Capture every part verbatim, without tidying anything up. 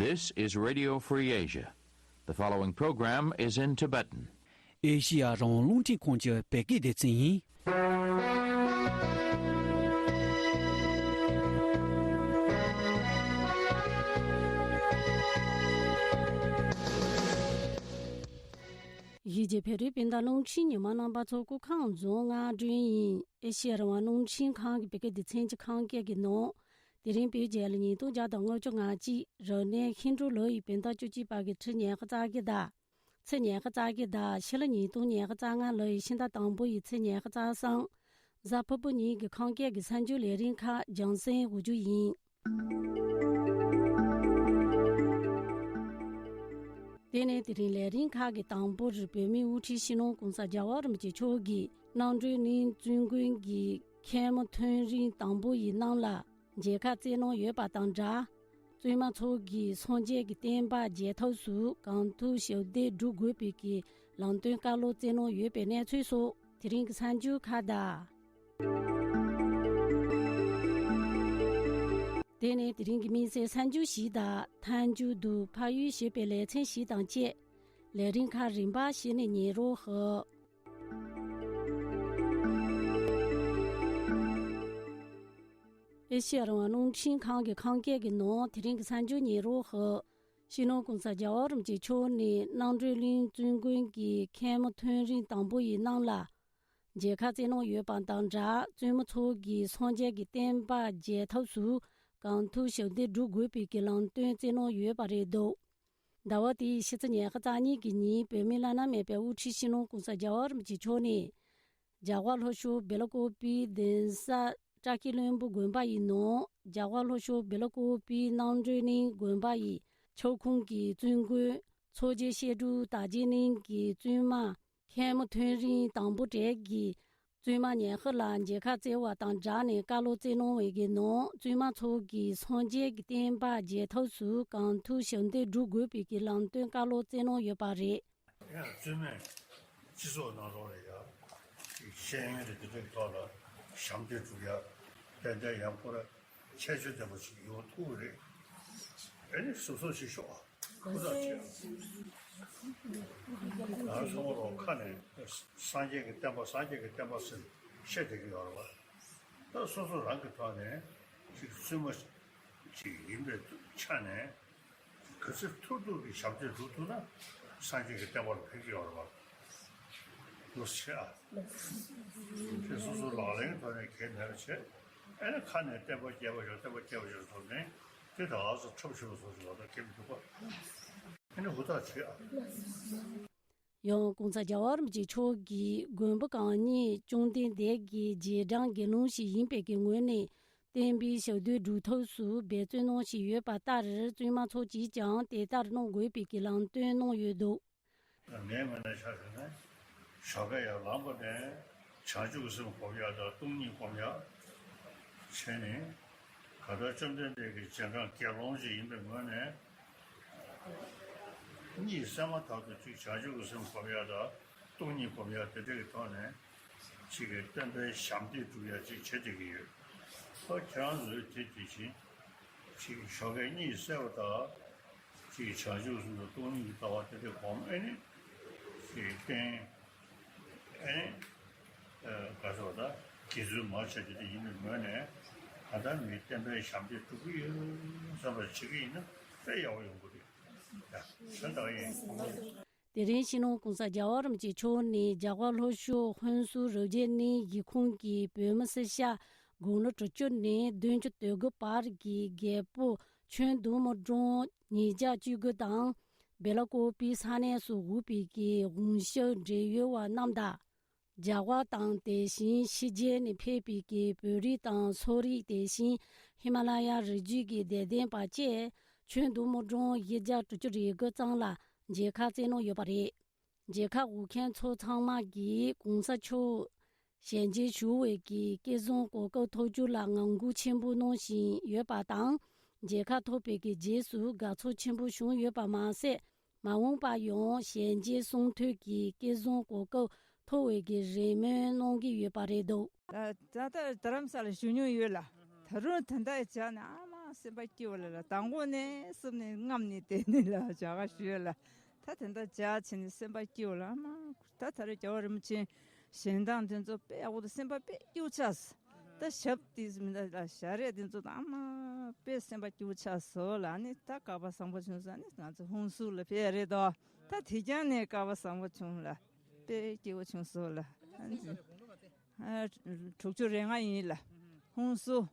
This is Radio Free Asia. The following program is in Tibetan. ཨེ་ཤི་ཡ་རང་དབང་རླུང་འཕྲིན་ཁང་གི་བོད་སྐད་སྡེ་ཚན་ཡིན། གཞིས་བྱེས་བོད་རིགས་སྤུན་ཟླ་རླུང་འཕྲིན་ཉི་མ་རྣམ་པ་ཚོ་སྐུ་ཁམས་བཟང་། ང་སྒྲོན་ཡིན། ཨེ་ཤི་ཡ་རང་དབང་རླུང་འཕྲིན་ཁང་གི་བོད་སྐད་སྡེ་ཚན་གྱི་ཁམས་སྐད་ཀྱི་ནང་། དེ་རིང་བོད་རྒྱལ་ལོ་ཉིས་སྟོང་བརྒྱ་དང་ལྔ་བཅུ་ང་གཅིག་རབ་གནས་ཤིང་འབྲུག་ལོ་ཡི་བོད་ཟླ་བཅུ་གཅིག་པ་གི་ཁྲི་ཉི་ཤུ་རྩ་བརྒྱད་དང་། ཚེས་ཉི་ཤུ་རྩ་བརྒྱད་དང་ཕྱི་ལོ་ཉིས་སྟོང་ཉི་ཤུ་རྩ་ལྔ་ལོ་ཡི་ཕྱི་ཟླ་དང་པོ་ཡི་ཚེས་ཉི་ཤུ་རྩ་གསུམ། གཟའ་ཕུར་བུ་ཉིན་གྱི་ཁམས་སྐད་ཀྱི་གསར་འགྱུར་ལས་རིམ་ཁག་རྒྱང་སྲིང་འགོ་འཛུགས་ཡིན། དེ་ནས་དེ་རིང་ལས་རིམ་ཁག་གི་དང་པོར་བོད་མིའི་དབུ་ཁྲིད་སྤྱི་ནོར་༸གོང་ས་༸རྒྱལ་བ་རིན་པོ་ཆེ་མཆོག་གིས་རྣམ་གྲོལ་གླིང་བཙུན་དགོན་གྱི་མཁན་མོ་ཐོན་རིམ་དང་པོ་ཡི་རྣམས་ལ་མཇལ་ཁ་བསྩལ་གནང་ཡོད་པ་དང་སྦྲགས། བཙུན་མ་ཚོ་གིས་སངས་རྒྱས་ཀྱི་བསྟན་པ་རྒྱས་ཐབས་སུ་གང་ཐུབ་ཞབས་འདེགས་སྒྲུབ་དགོས་པའི་གི་ལམ་སྟོན་བཀའ་སློབ་སྩལ་གནང་ཡོད་པའི་གནས་ཚུལ་སོགས་དེ་རིང་གི་གསར་འགྱུར་ཁག་དང་། དེ་ནས་དེ་རིང་གི་དམིགས་བསལ་གསར་འགྱུར་ཞིག་དང་། མཐའ་མཇུག་ཏུ་ཕ་ཡུལ་ཞེས་པའི་ལེ་ཚན་ཞིག་དང་བཅས། ལས་རིམ་ཁག་རིམ་པ་བཞིན་ནས་ཉན་རོགས་ཞུ། ཨེ་ཤེ་ཡ་རང་དབང་རླུང་འཕྲིན་ཁང་གི་ཁམས་སྐད་ཀྱི་ནང་དེ་རིང་གི་གསར་འགྱུར་ཉན་རོགས་ཞུ། སྤྱི་ནོར་༸གོང་ས་༸རྒྱལ་བ་རིན་པོ་ཆེ་མཆོག་ནས་རྣམ་གྲོལ་གླིང་བཙུན་དགོན་གྱི་མཁན་མོ་ཐོན་རིམ་དང་པོ་ཡི་རྣམས་ལ་མཇལ་ཁ་བསྩལ་གནང་ཡོད་པ་དང་སྦྲགས། བཙུན་མོ་ཚོ་གིས་སངས་རྒྱས་ཀྱི་བསྟན་པ་རྒྱས་ཐབས་སུ་གང་ཐུབ་ཞབས་འདེགས་སྒྲུབ་དགོས་པའི་གི་ལམ་སྟོན་བསྩལ་གནང་ཡོད་པ་རེད་འདུག་ཟླ་བ་འདིའི་ཕྱི་ཚེས་ཉི་ཤུ་རྩ་གཉིས་ཀྱི་ཉིན་བོད་མིའི་བླ་ན་མེད་པའི་དབུ་ཁྲིད་སྤྱི་ནོར་༸གོང་ས་༸རྒྱལ་བ་རིན་པོ་ཆེ་མཆོག་ནས། རྒྱ་གར་ལྷོ་ཕྱོགས་བེ་ལ་ཀོ་པིའི་གདན་ས་བཀྲ་ཤིས་ལྷུན་པོ་དགོན་པ་ཡི་ནང་། རྒྱ་གར་ལྷོ་ཕྱོགས་བེ་ལ་ཀོ་པིའི་རྣམ་གྲོལ་གླིང་དགོན་པ་ཡི་ཁྱབ་ཁོངས་ཀྱི་བཙུན་དགོན་མཚོ་རྒྱལ་བཤད་སྒྲུབ་དར་རྒྱས་གླིང་གི་བཙུན་མ་མཁན་མོ་ཐོན་རིམ་དང་པོ་གྲས་ཀྱི་བཙུན་མ་ཉི་ཤུ་ལ་མཇལ་ཁ་བསྩལ་བ་དང་སྦྲགས་ནས་བཀའ་སློབ་སྩལ་གནང་བའི་གི་ནང་། བཙུན་མ་ཚོ་གིས་སངས་རྒྱས་ཀྱི་བསྟན་པ་རྒྱས་ཐབས་སུ་གང་ཐུབ་ཞབས་འདེགས་སྒྲུབ་དགོས་པའི་གི་ལམ་སྟོན་བཀའ་སློབ་སྩལ་གནང་ཡོད་པ་རེད། ཡང་བཙུན་མས་སྤྱི་ཚོགས་ནང་ལོགས་ལ་ཡང་ཤེས་ཡོན་རེ་དེ་འདྲའི་ཐོག་ལ་ཞབས་འདེགས་སྒྲུབ་ཡ་ཏན་ཏན་ཡང་ཁོ་ར་ཁྱད་ཆོས་ལྡན་པ་ཞིག་ཡོང་ཐུབ་རེད། ཨ་ནི་སོ་སོ་ཞིག་ཤོག་ཨ། ཁོ་ཐག་ཆོད། ང་ཚོ་ལོ་ཁ་ནས་སངས་རྒྱས་ཀྱི་བསྟན་པ་སངས་རྒྱས་ཀྱི་བསྟན་པ་ཟེར་བཤད་བསྡད་ཀྱི་ཡོད་རེད་བ། ད་སོ་སོ་རང་གི་ཐོག་ནས་ཅིག་བཙུན་མ་ཅིག་ཡིན་པའི་ཆ་ནས། ག་ཚོད་ཐུབ་ཐུབ་ཀྱི་ཞབས་འདེགས་སྒྲུབ་ཐུབ་ན་སངས་རྒྱས་ཀྱི་བསྟན་པ་ལ་ཕན་གྱི་ཡོད་རེད་བ། ལོ་ཆེ་ཨ། དེ་སོ་སོ་ལག་ལེན་ཐོག་ནས་གལ་མེད་པ་བྱས། ཨེ་ནི་ཁ་ནས་བསྟན་པ་རྒྱས་པ་ཡོད་བསྟན་པ་རྒྱས་པ་ཡོད་ཐོག་ནས་དེ་ད་ག་ཚོད་འཁྲབ་ཤོར་བ་སོགས་ལ་ད་གལ་མི་འདུག་ག་ཨེ་ནི་ཧུར་ཐག་བྱེད་ཨ། ཡང་༸གོང་ས་༸རྒྱལ་བ་རིན་པོ་ཆེ་མཆོག་གིས་མགོན་པོ་གང་ཉིད་བཅོམ་ལྡན་འདས་ཀྱི་རྗེས་འབྲང་དགེ་སློང་ཞིག་ཡིན་པའི་གི་ངོས་ནས། བསྟན་པའི་ཞབས་འདེགས་སྒྲུབ་ཐབས་སུ་འབད་བརྩོན་གནང་བཞིན་ཡོད་པ་ལྟར། བཙུན་མ་ཚོ་གིས་ཀྱང་དེ་ལྟར་གནང་དགོས་པའི་གི་ལམ་སྟོན་གནང་ཡོད་འདུག་ངའི་ངོས་ནས་ཆ་བཞག་ན། ཞོགས་ཀས་ཡར་ལངས་པ་ནས་བྱང་ཆུབ་ཀྱི་སེམས་སྒོམ་ཡག་དང་སྟོང་ཉིད་སྒོམ་ཡག་བྱས་ནས། གང་ལྟར་བཅོམ་ལྡན་འདས་ཀྱི་རྗེས་འབྲང་དགེ་སློང་ཞིག་ཡིན་པའི་ངོས་ནས། གཉིད་སད་མ་ཐག་ཏུ་གཅིག་བྱང་ཆུབ་ཀྱི་སེམས་སྒོམ་ཡག་དང་སྟོང་ཉིད་སྒོམ་ཡག་དེ་འདྲ་གི་ཐོག་ནས་གཅིག་གི་བསྟན་པའི་ཞབས་འདེགས་སྒྲུབ་ཡག་ཅིག་བྱེད་བསྡད་ཀྱི་ཡོད། ཨོ་ཁྱེད་རང་ཚོས་དེ་དེ་བཞིན་གཅིག་ཞོགས་ཀས་གཉིད་སད་པ་དང་གཅིག་བྱང་ཆུབ་སེམས་དང་སྟོང་ཉིད་ཀྱི་ལྟ་བ་དེ་འདྲ་སྒོམ། ཨེ་ནི་གཅིག་བསྟན། ཨེ་ནི། ཨ། ག་ཟེར་བ་ད། དགེ་ཚུལ་མ་བྱས་དེ་འདྲ་ཡིན་པའི་ངོས་ནས་གང་ལྟར་མིའི་བསྟན་པའི་ཞབས་འདེགས་སྒྲུབ་ཀྱི་ཡོད་བསམ་པ་བྱེད་ཀྱི་ཡིན་ན་དཔེ་ཡག་པོ་ཡོང་གི་རེད། ཡ། དོན་དག་ཡིན། དེ་རིང་སྤྱི་ནོར་༸གོང་ས་༸རྒྱལ་བ་རིན་པོ་ཆེ་མཆོག་ནས་རྒྱ་གར་ལྷོ་ཕྱོགས་ཧོན་སུར་རབ་རྒྱས་གླིང་གཞིས་ཁོངས་ཀྱི་བོད་མི་སེར་སྐྱ་དགུང་ལོ་དྲུག་ཅུ་ནས་བདུན་ཅུ་དོན་དགུ་བར་གྱི་རྒད་པོ་ཁྱོན་བསྡོམས་མི་གྲངས་ཉིས་བརྒྱ་བཅུ་དགུ་དང་། བེ་ལ་ཀོ་པི་ས་གནས་སུ་དབུས་པའི་གི་དབང་ཤུགས་བགྲེས་ཡོལ་བ་རྣམས་དང་། རྒྱ་གར་དང་དེ་བཞིན་ཕྱི་རྒྱལ་ནས་ཕེབས་པའི་གི་བོད་རིགས་དང་སོག་རིགས། དེ་བཞིན་ཧི་མ་ལ་ཡ་རི་རྒྱུད་ཀྱི་དད་ལྡན་པ་བཅས་ཁྱོན་བསྡོམས་མི་གྲངས་བཞི་བརྒྱ་དྲུག་ཅུ་རེ་དགུ་ཙམ་ལ་མཇལ་ཁ་བསྩལ་གནང་ཡོད་པ་རེད། མཇལ་ཁ་འོག་མཁན་ཚོ་ཚང་མ་གིས་༸གོང་ས་མཆོག་ཞལ་མཇལ་ཞུ་བའི་གི་སྐལ་བཟང་གོ་སྐབས་ཐོབ་རྒྱུ་ལ་ངང་སྒུག་ཆེན་པོ་གནང་བཞིན་ཡོད་པ་དང་། མཇལ་ཁ་ཐོབ་པའི་གི་རྗེས་སུ་དགའ་ཚོར་ཆེན་པོ་བྱུང་ཡོད་པ་མ་ཟད། མ་འོངས་པར་ཡང་ཞལ་མཇལ་གསུང་ཐོས་ཀྱི་སྐལ་བཟང་གོ་སྐབས་ཐོབ་པའི་གི་རེ་སྨོན་གནང་གི་ཡོད་པ་རེད་འདུག་ད་ལྟ་རྡ་རམ་ས་ལ་བཞུགས་མྱོང་ཡོད་ལ། ད་རུང་ད་ལྟ་བྱས་ན་ཨ་མ་ སེམས་པ་སྐྱིད་པོ་ལ་ལ། དང་པོ་ནས་གསུམ་ནས་རྔམ་ནས་དེ་ནས་ལ་བྱ་དགའ་ཞུས་ལ། ད་དེ་འདྲ་བྱ་བྱས་ནས་སེམས་པ་སྐྱིད་པོ་ལ་མ། ད་ད་རེས་རྒྱལ་བ་རིན་པོ་ཆེ་གཞན་དང་དེ་ཚོ་དཔེ་ཡག་པོ་འདུག་སེམས་པ་དཔེ་སྐྱིད་པོ་ཆགས་སོང་། ད་ཞབས་ཏིས་མི་འདྲ་ལ་ཞྭ་རས་དེ་ཚོ་དང་མ་དཔེ་སེམས་པ་སྐྱིད་པོ་ཆགས་སོང་ལ། ཨ་ནི་ད་སྐལ་པ་བཟང་པོ་བྱུང་སོང་། ཨ་ནི་ང་ཚོ་ཧུན་སུར་ལ་ཕེབས་རེད་དོ། ད་དེ་རྐྱང་ནས་སྐལ་པ་བཟང་པོ་བྱུང་ལ། དཔེ་སྐྱིད་པོ་བྱུང་སོང་ལ། ཨ་ནི། ཨ། དྲུག་ཅུ་རེ་ལྔ་ཡིན་ལ། ཧུན་སུར།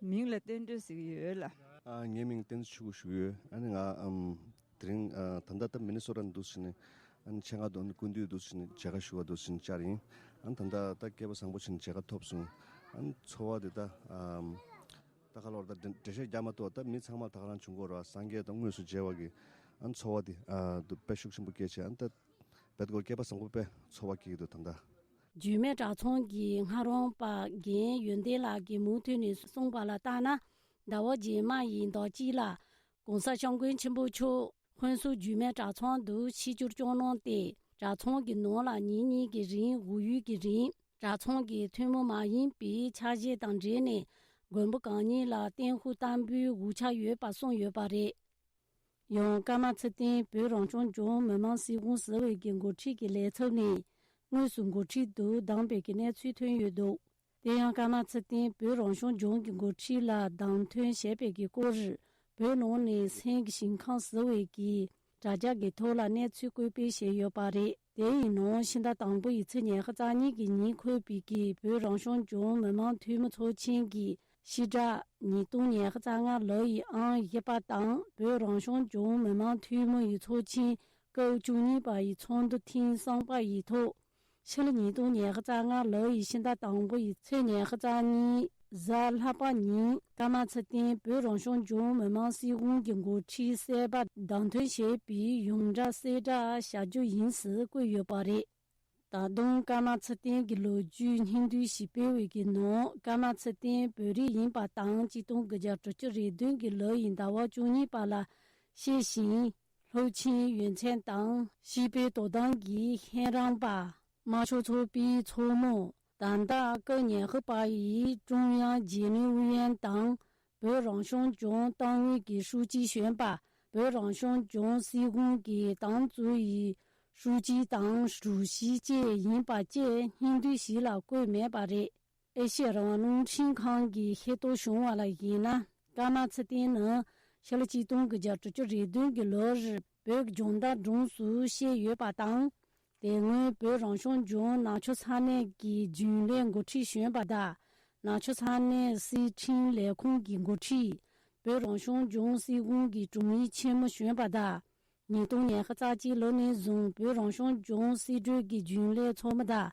མིང་ལ་བསྟན་སྒྲོན་ཟེར་གྱི་ཡོད་ལ། ཨ། ངའི་མིང་བསྟན་འཛིན་ཆོས་སྐྱིད་ཞུ་གི་ཡོད། ཨ་ནི་ང་ཨམ་དེ་རིང་ཨ་ད་ལྟ་ད་མི་ནི་སོ་ཊ་ནས་འདུག་ཟེར་ནས། ཨ་ནི་ཆེད་མངགས་འདུག་ནི་སྐུ་མདུན་འདུག་ཟེར་ནས་མཇལ་ཁ་ཞུ་བ་འདུག་ཟེར་ནས་བཅར་ཡིན། ཨ་ནི་ད་ལྟ་ད་སྐལ་པ་བཟང་པོ་བྱས་ནས་མཇལ་ཁ་ཐོབ་སོང་། ཨ་ནི་ཚོར་བ་དེ་ད་ཨམ་ད་ག་ལོར་ད་འགྲེལ་བཤད་རྒྱག་མ་ཐུབ་པ། ད་མི་ཚང་མ་ད་ག་རང་བྱུང་གི་རེད་པ། སངས་རྒྱས་དང་དངོས་སུ་མཇལ་བ་གི། ཨ་ནི་ཚོར་བ་དེ་ཨ་དུ་དཔེ་ཤུགས་ཆེན་པོ་སྐྱེས་བྱས། ཨ་ནི་ད་རྦད་ཀོར་སྐལ་པ་བཟང་པོ་དཔེ་ཚོར་བ་སྐྱེ་གི་འདུག་ད་ལྟ། རྒྱུད་སྨད་གྲྭ་ཚང་གི་ལྷ་རམས་པ་རྒན་ཡོན་ཏན་ལགས་ཀྱིས་མུ་མཐུད་ནས་གསུངས་པ་ལ་བལྟས་ན། ཟླ་བ་རྗེས་མ་ཡི་ཟླ་གཅིག་ལ་༸གོང་ས་༸སྐྱབས་མགོན་ཆེན་པོ་མཆོག་ཧོན་སུར་རྒྱུད་སྨད་གྲྭ་ཚང་དུ་ཆིབས་བསྒྱུར་བསྐྱངས་གནང་སྟེ། གྲྭ་ཚང་གི་ནང་ལ་ཉིན་གཉིས་ཀྱི་རིང་བག་ཡོད་ཀྱི་རིང་གྲྭ་ཚང་གི་ཐུན་མོང་མ་ཡིན་པའི་ཕྱག་བཞེས་དང་འབྲེལ་ནས། མགོན་པོ་གང་ཉིད་ལ་བརྟན་ཧུར་བརྟན་པོའི་དབུ་ཕྱག་ཡོད་པ་གསུངས་ཡོད་པ་རེད། ཡང་ཀརྨ་ཚེ་བརྟན་བོད་རང་སྐྱོང་ལྗོངས་མི་དམངས་སྲིད་གཞུང་ཟུར་པ་གི་འགོ་ཁྲིད་ཀྱི་ལས་ཚབ་ནས་དངོས་སུ་འགོ་ཁྲིད་དུ་བདམས་པའི་གི་གནས་ཚུལ་ཐོན་ཡོད་འདུག་དེ་ཡང་ཀརྨ་ཚེ་བརྟན་བོད་རང་སྐྱོང་ལྗོངས་ཀྱི་འགོ་ཁྲིད་ལ་བདམས་ཐོན་བྱས་པའི་གི་སྐོར། བོད་ནང་ནས་མཚན་གྱི་ཞིང་ཁམས་ཟུར་པའི་གི་དྲ་རྒྱ་གི་ཐོག་ལ་གནས་ཚུལ་བཀོད་སྤེལ་བྱས་ཡོད་པ་རེད། དེ་ཡི་ནང་ཕྱི་ཟླ་དང་པོ་ཡི་ཚེས་ཉི་ཤུ་རྩ་གཉིས་ཀྱི་ཉིན་འཁོད་པའི་གི་བོད་རང་སྐྱོང་ལྗོངས་མི་དམངས་འཐུས་མི་ཚོགས་ཆེན་གྱི་ཕྱི་དྲག་ཉིས་སྟོང་ཉི་ཤུ་རྩ་ལྔ་ལོ་ཡི་ཨང་བཞི་པ་དང་། བོད་རང་སྐྱོང་ལྗོངས་མི་དམངས་འཐུས་མི་ཡི་ཚོགས་ཆེན་སྐབས་བཅུ་གཉིས་པ་ཡི་ཚོགས་འདུ་ཐེངས་གསུམ་པ་ཡི་ཐོག་ཕྱི་ལོ་ཉིས་སྟོང་ཉི་ཤུ་རྩ་ལྔ་ལོ་ཡི་ཕྱི་ཟླ་དང་པོ་ཡི་ཚེས་ཉི་ཤུ་རྩ་གཉིས་གཟའ་ལྷག་པ་ཉིན། ཀརྨ་ཚེ་བརྟན་བོད་རང་སྐྱོང་ལྗོངས་མི་དམངས་སྲིད་གཞུང་གི་འགོ་ཁྲིད་གསར་པ་བདམས་ཐོན་བྱས་པའི་ཡོངས་གྲགས་གསལ་བསྒྲགས་བྱ་རྒྱུ་ཡིན་ཟེར་བཀོད་ཡོད་པ་རེད། ད་དུང་ཀརྨ་ཚེ་བརྟན་གྱི་ལོ་རྒྱུས་སྙིང་བསྡུས་ཤིག་སྤེལ་བའི་གི་ནང་། ཀརྨ་ཚེ་བརྟན་བོད་རིགས་ཡིན་པ་དང་། གཅིག་སྟོང་དགུ་བརྒྱ་དྲུག་ཅུ་རེ་བདུན་གྱི་ལོ་ཡི་ཟླ་བ་བཅུ་གཉིས་པ་ལ་སྐྱེས་ཤིང་། སློབ་ཆེན་ཡོན་ཚད་དང་། སྤྱི་པའི་དོ་དམ་གྱི་མཁྱེན་རམས་པ། དམར་ཤོག་ཚོགས་པའི་ཚོགས་མི། ད་ལྟ་སྐབས་ཉི་ཤུ་པ་ཡི་ཀྲུང་དབྱང་རྒྱུན་ལས་ཨུ་ཡོན་དང་། བོད་རང་སྐྱོང་ལྗོངས་ཏང་ཨུད་ཀྱི་ཧྲུའུ་ཅི་གཞོན་པ། བོད་རང་སྐྱོང་ལྗོངས་སྲིད་གཞུང་གི་ཏང་ཙུའུ་ཡི་ཧྲུའུ་ཅི་དང་ཀྲུའུ་ཞི་བཅས་ཡིན་པ་བཅས་སྙིང་བསྡུས་ཤིག་ལ་བཀོད་མེད་པ་རེད། ཨེ་ཤེ་ཡ་རང་དབང་རླུང་འཕྲིན་ཁང་གིས་ཤེས་རྟོགས་བྱུང་བ་ལ་གཞིགས་ན། ཀརྨ་ཚེ་བརྟན་ནི་ཕྱི་ལོ་གཅིག་སྟོང་དགུ་བརྒྱ་དྲུག་ཅུ་རེ་བདུན་གྱི་ལོར་བོད་ཀྱི་ལྗོངས་མདའ་གྲོངས་སུ་བཤད་ཡོད་པ་དང་། དེ་སྔོན་བོད་རང་སྐྱོང་ལྗོངས་ནག་ཆུ་ས་གནས་ཀྱི་རྒྱུན་ལས་འགོ་ཁྲིད་གཞོན་པ་དང་། ནག་ཆུ་ས་གནས་སྲིད་ཁྲིམས་ལས་ཁུངས་ཀྱི་འགོ་ཁྲིད། བོད་རང་སྐྱོང་ལྗོངས་སྲིད་གཞུང་གི་དྲུང་ཡིག་ཆེན་མོ་གཞོན་པ་དང་། ཉིས་སྟོང་ཉི་ཤུ་རྩ་གཅིག་ལོ་ནས་བཟུང་བོད་རང་སྐྱོང་ལྗོངས་སྲིད་གྲོས་ཀྱི་རྒྱུན་ལས་ཚོགས་མི་དང་།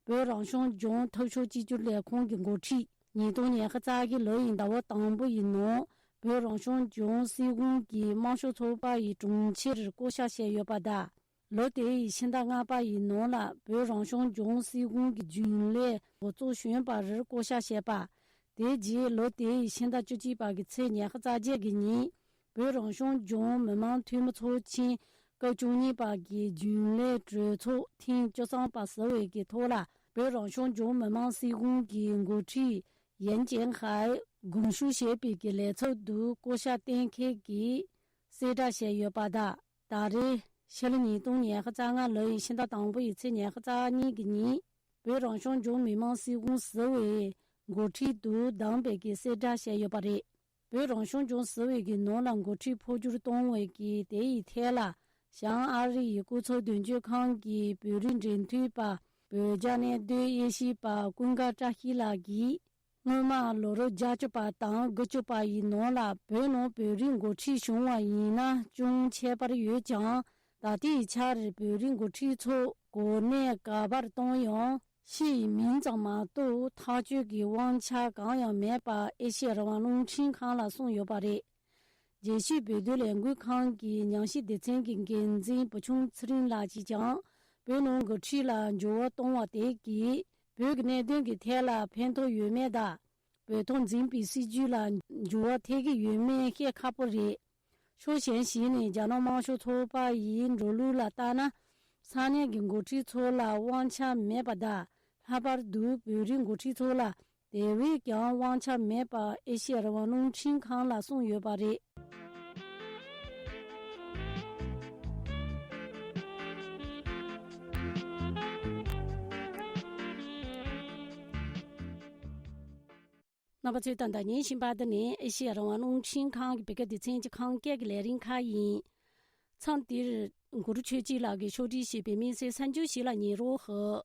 བོད་རང་སྐྱོང་ལྗོངས་འཐབ་ཕྱོགས་གཅིག་གྱུར་ལས་ཁུངས་ཀྱི་འགོ་ཁྲིད། ཉིས་སྟོང་ཉི་ཤུ་རྩ་བཞི་ལོ་ཡི་ཟླ་བ་དང་པོ་ཡི་ནང་། བོད་རང་སྐྱོང་ལྗོངས་སྲིད་གཞུང་གི་དམར་ཤོག་ཚོགས་པ་ཡི་དྲུང་ཆེར་བསྐོ་བཞག་བྱས་ཡོད་པ་དང་། ལོ་དེའི་ཕྱི་ཟླ་ལྔ་པ་ཡི་ནང་ལ་བོད་རང་སྐྱོང་ལྗོངས་སྲིད་གཞུང་གི་རྒྱུན་ལས་འགོ་གཙོ་གཞོན་པར་བསྐོ་བཞག་བྱས་པ། དེ་རྗེས་ལོ་དེའི་ཕྱི་ཟླ་བཅུ་གཅིག་པ་གི་ཚེས་ཉི་ཤུ་རྩ་བརྒྱད་ཀྱི་ཉིན། བོད་རང་སྐྱོང་ལྗོངས་མི་དམངས་འཐུས་མི་ཚོགས་ཆེན་སྐབས་བཅུ་གཉིས་པ་གི་རྒྱུན་ལས་གྲོས་ཚོགས་ཐེངས་བཅུ་གསུམ་པ་ཟུར་པའི་གི་ཐོག་ལ། བོད་རང་སྐྱོང་ལྗོངས་མི་དམངས་སྲིད་གཞུང་གི་འགོ་ཁྲིད་ཡན་ཅིན་ཧའེ་དགོངས་ཞུ་བཞེས་པའི་གི་ལས་ཚབ་ཏུ་བསྐོ་བཞག་གཏན་འཁེལ་གྱིས་གསལ་བསྒྲགས་བྱས་ཡོད་པ་དང་། ད་རེས་ཕྱི་ལོ་ཉིས་སྟོང་ཉི་ཤུ་རྩ་ལྔ་ལོ་ཡི་ཕྱི་ཟླ་དང་པོ་ཡི་ཚེས་ཉི་ཤུ་རྩ་གཉིས་ཀྱི་ཉིན། བོད་རང་སྐྱོང་ལྗོངས་མི་དམངས་སྲིད་གཞུང་ཟུར་པའི་འགོ་ཁྲིད་དུ་བདམས་པའི་གི་གསལ་བསྒྲགས་བྱས་ཡོད་པ་རེད། བོད་རང་སྐྱོང་ལྗོངས་ཟུར་པའི་གི་ནང་ལ་འགོ་ཁྲིད་འཕོ་འགྱུར་གཏོང་བའི་གི་དེ་ཡི་ཐད་ལ། བྱང་ཨ་རི་ཡི་སྐུ་ཚབ་དོན་གཅོད་ཁང་གི་བོད་རིགས་འབྲེལ་མཐུད་པ། བོད་རྒྱ་གནད་དོན་དབྱེ་ཞིབ་པ་ཀུན་དགའ་བཀྲ་ཤིས་ལགས་ཀྱིས། སྔོན་མ་ལོ་རབས་བརྒྱད་ཅུ་པ་དང་དགུ་བཅུ་པ་ཡི་ནང་ལ་བོད་ནང་བོད་རིགས་འགོ་ཁྲིད་བྱུང་བ་ཡིན་ན་ཅུང་ཁྱད་པར་ཡོད་ཀྱང་། ད་ལྟའི་ཆར་བོད་རིགས་འགོ་ཁྲིད་ཚོ་གོ་གནས་ག་པར་བཏང་ཡང་། ཕྱི་ཡི་མིང་ཙམ་མ་གཏོགས་ཐག་གཅོད་ཀྱི་དབང་ཆ་གང་ཡང་མེད་པ་ཨེ་ཤེ་ཡ་རང་དབང་རླུང་འཕྲིན་ཁང་ལ་གསུངས་ཡོད་པ་རེད། རྒྱལ་སྤྱིའི་བོད་དོན་ལས་འགུལ་ཁང་གི་ཉམས་ཞིབ་སྡེ་ཚན་གྱི་འགན་འཛིན་བུ་ཆུང་ཚེ་རིང་ལགས་ཀྱིས་ཀྱང་། བོད་ནང་འགོ་ཁྲིད་ལ་འགྱུར་བ་གཏོང་བ་དེ་གིས་བོད་ཀྱི་གནད་དོན་གྱི་ཐད་ལ་ཕན་ཐོགས་ཡོད་མེད་དང་། བོད་ཐོག་འཛིན་པའི་སྲིད་བྱུས་ལ་འགྱུར་བ་ཐེབས་ཀྱི་ཡོད་མེད་བཤད་ཁག་པོ་རེད། ཕྱོགས་གཞན་ཞིག་ནས་རྒྱ་ནག་དམར་ཤོག་ཚོགས་པ་ཡི་འགྲོ་ལུགས་ལ་ལྟ་ན། ས་གནས་ཀྱི་འགོ་ཁྲིད་ཚོ་ལ་དབང་ཆ་མེད་པ་དང་། ལྷག་པར་དུ་བོད་རིགས་འགོ་ཁྲིད་ཚོ་ལ་ དེ་བས་ཀྱང་དབང་ཆ་མེད་པ་ཨེ་ཤེ་ཡ་རང་དབང་རླུང་འཕྲིན་ཁང་ལ་གསུངས་ཡོད་པ་རེད། རྣམ་པ་ཚོས་ད་ལྟ་ཉན་བཞིན་པ་འདི་ནི་ཨེ་ཤེ་ཡ་རང་དབང་རླུང་འཕྲིན་ཁང་གི་བོད་སྐད་སྡེ་ཚན་གྱི་ཁམས་སྐད་ཀྱི་ལས་རིམ་ཁག་ཡིན། མཚམས་འདིར་གུ་རུ་ཆོས་སྐྱིད་ལགས་ཀྱིས་ཕྱོགས་སྒྲིག་བྱས་པའི་དམིགས་བསལ་གསར་འགྱུར་ཞིག་ལ་ཉན་རོགས།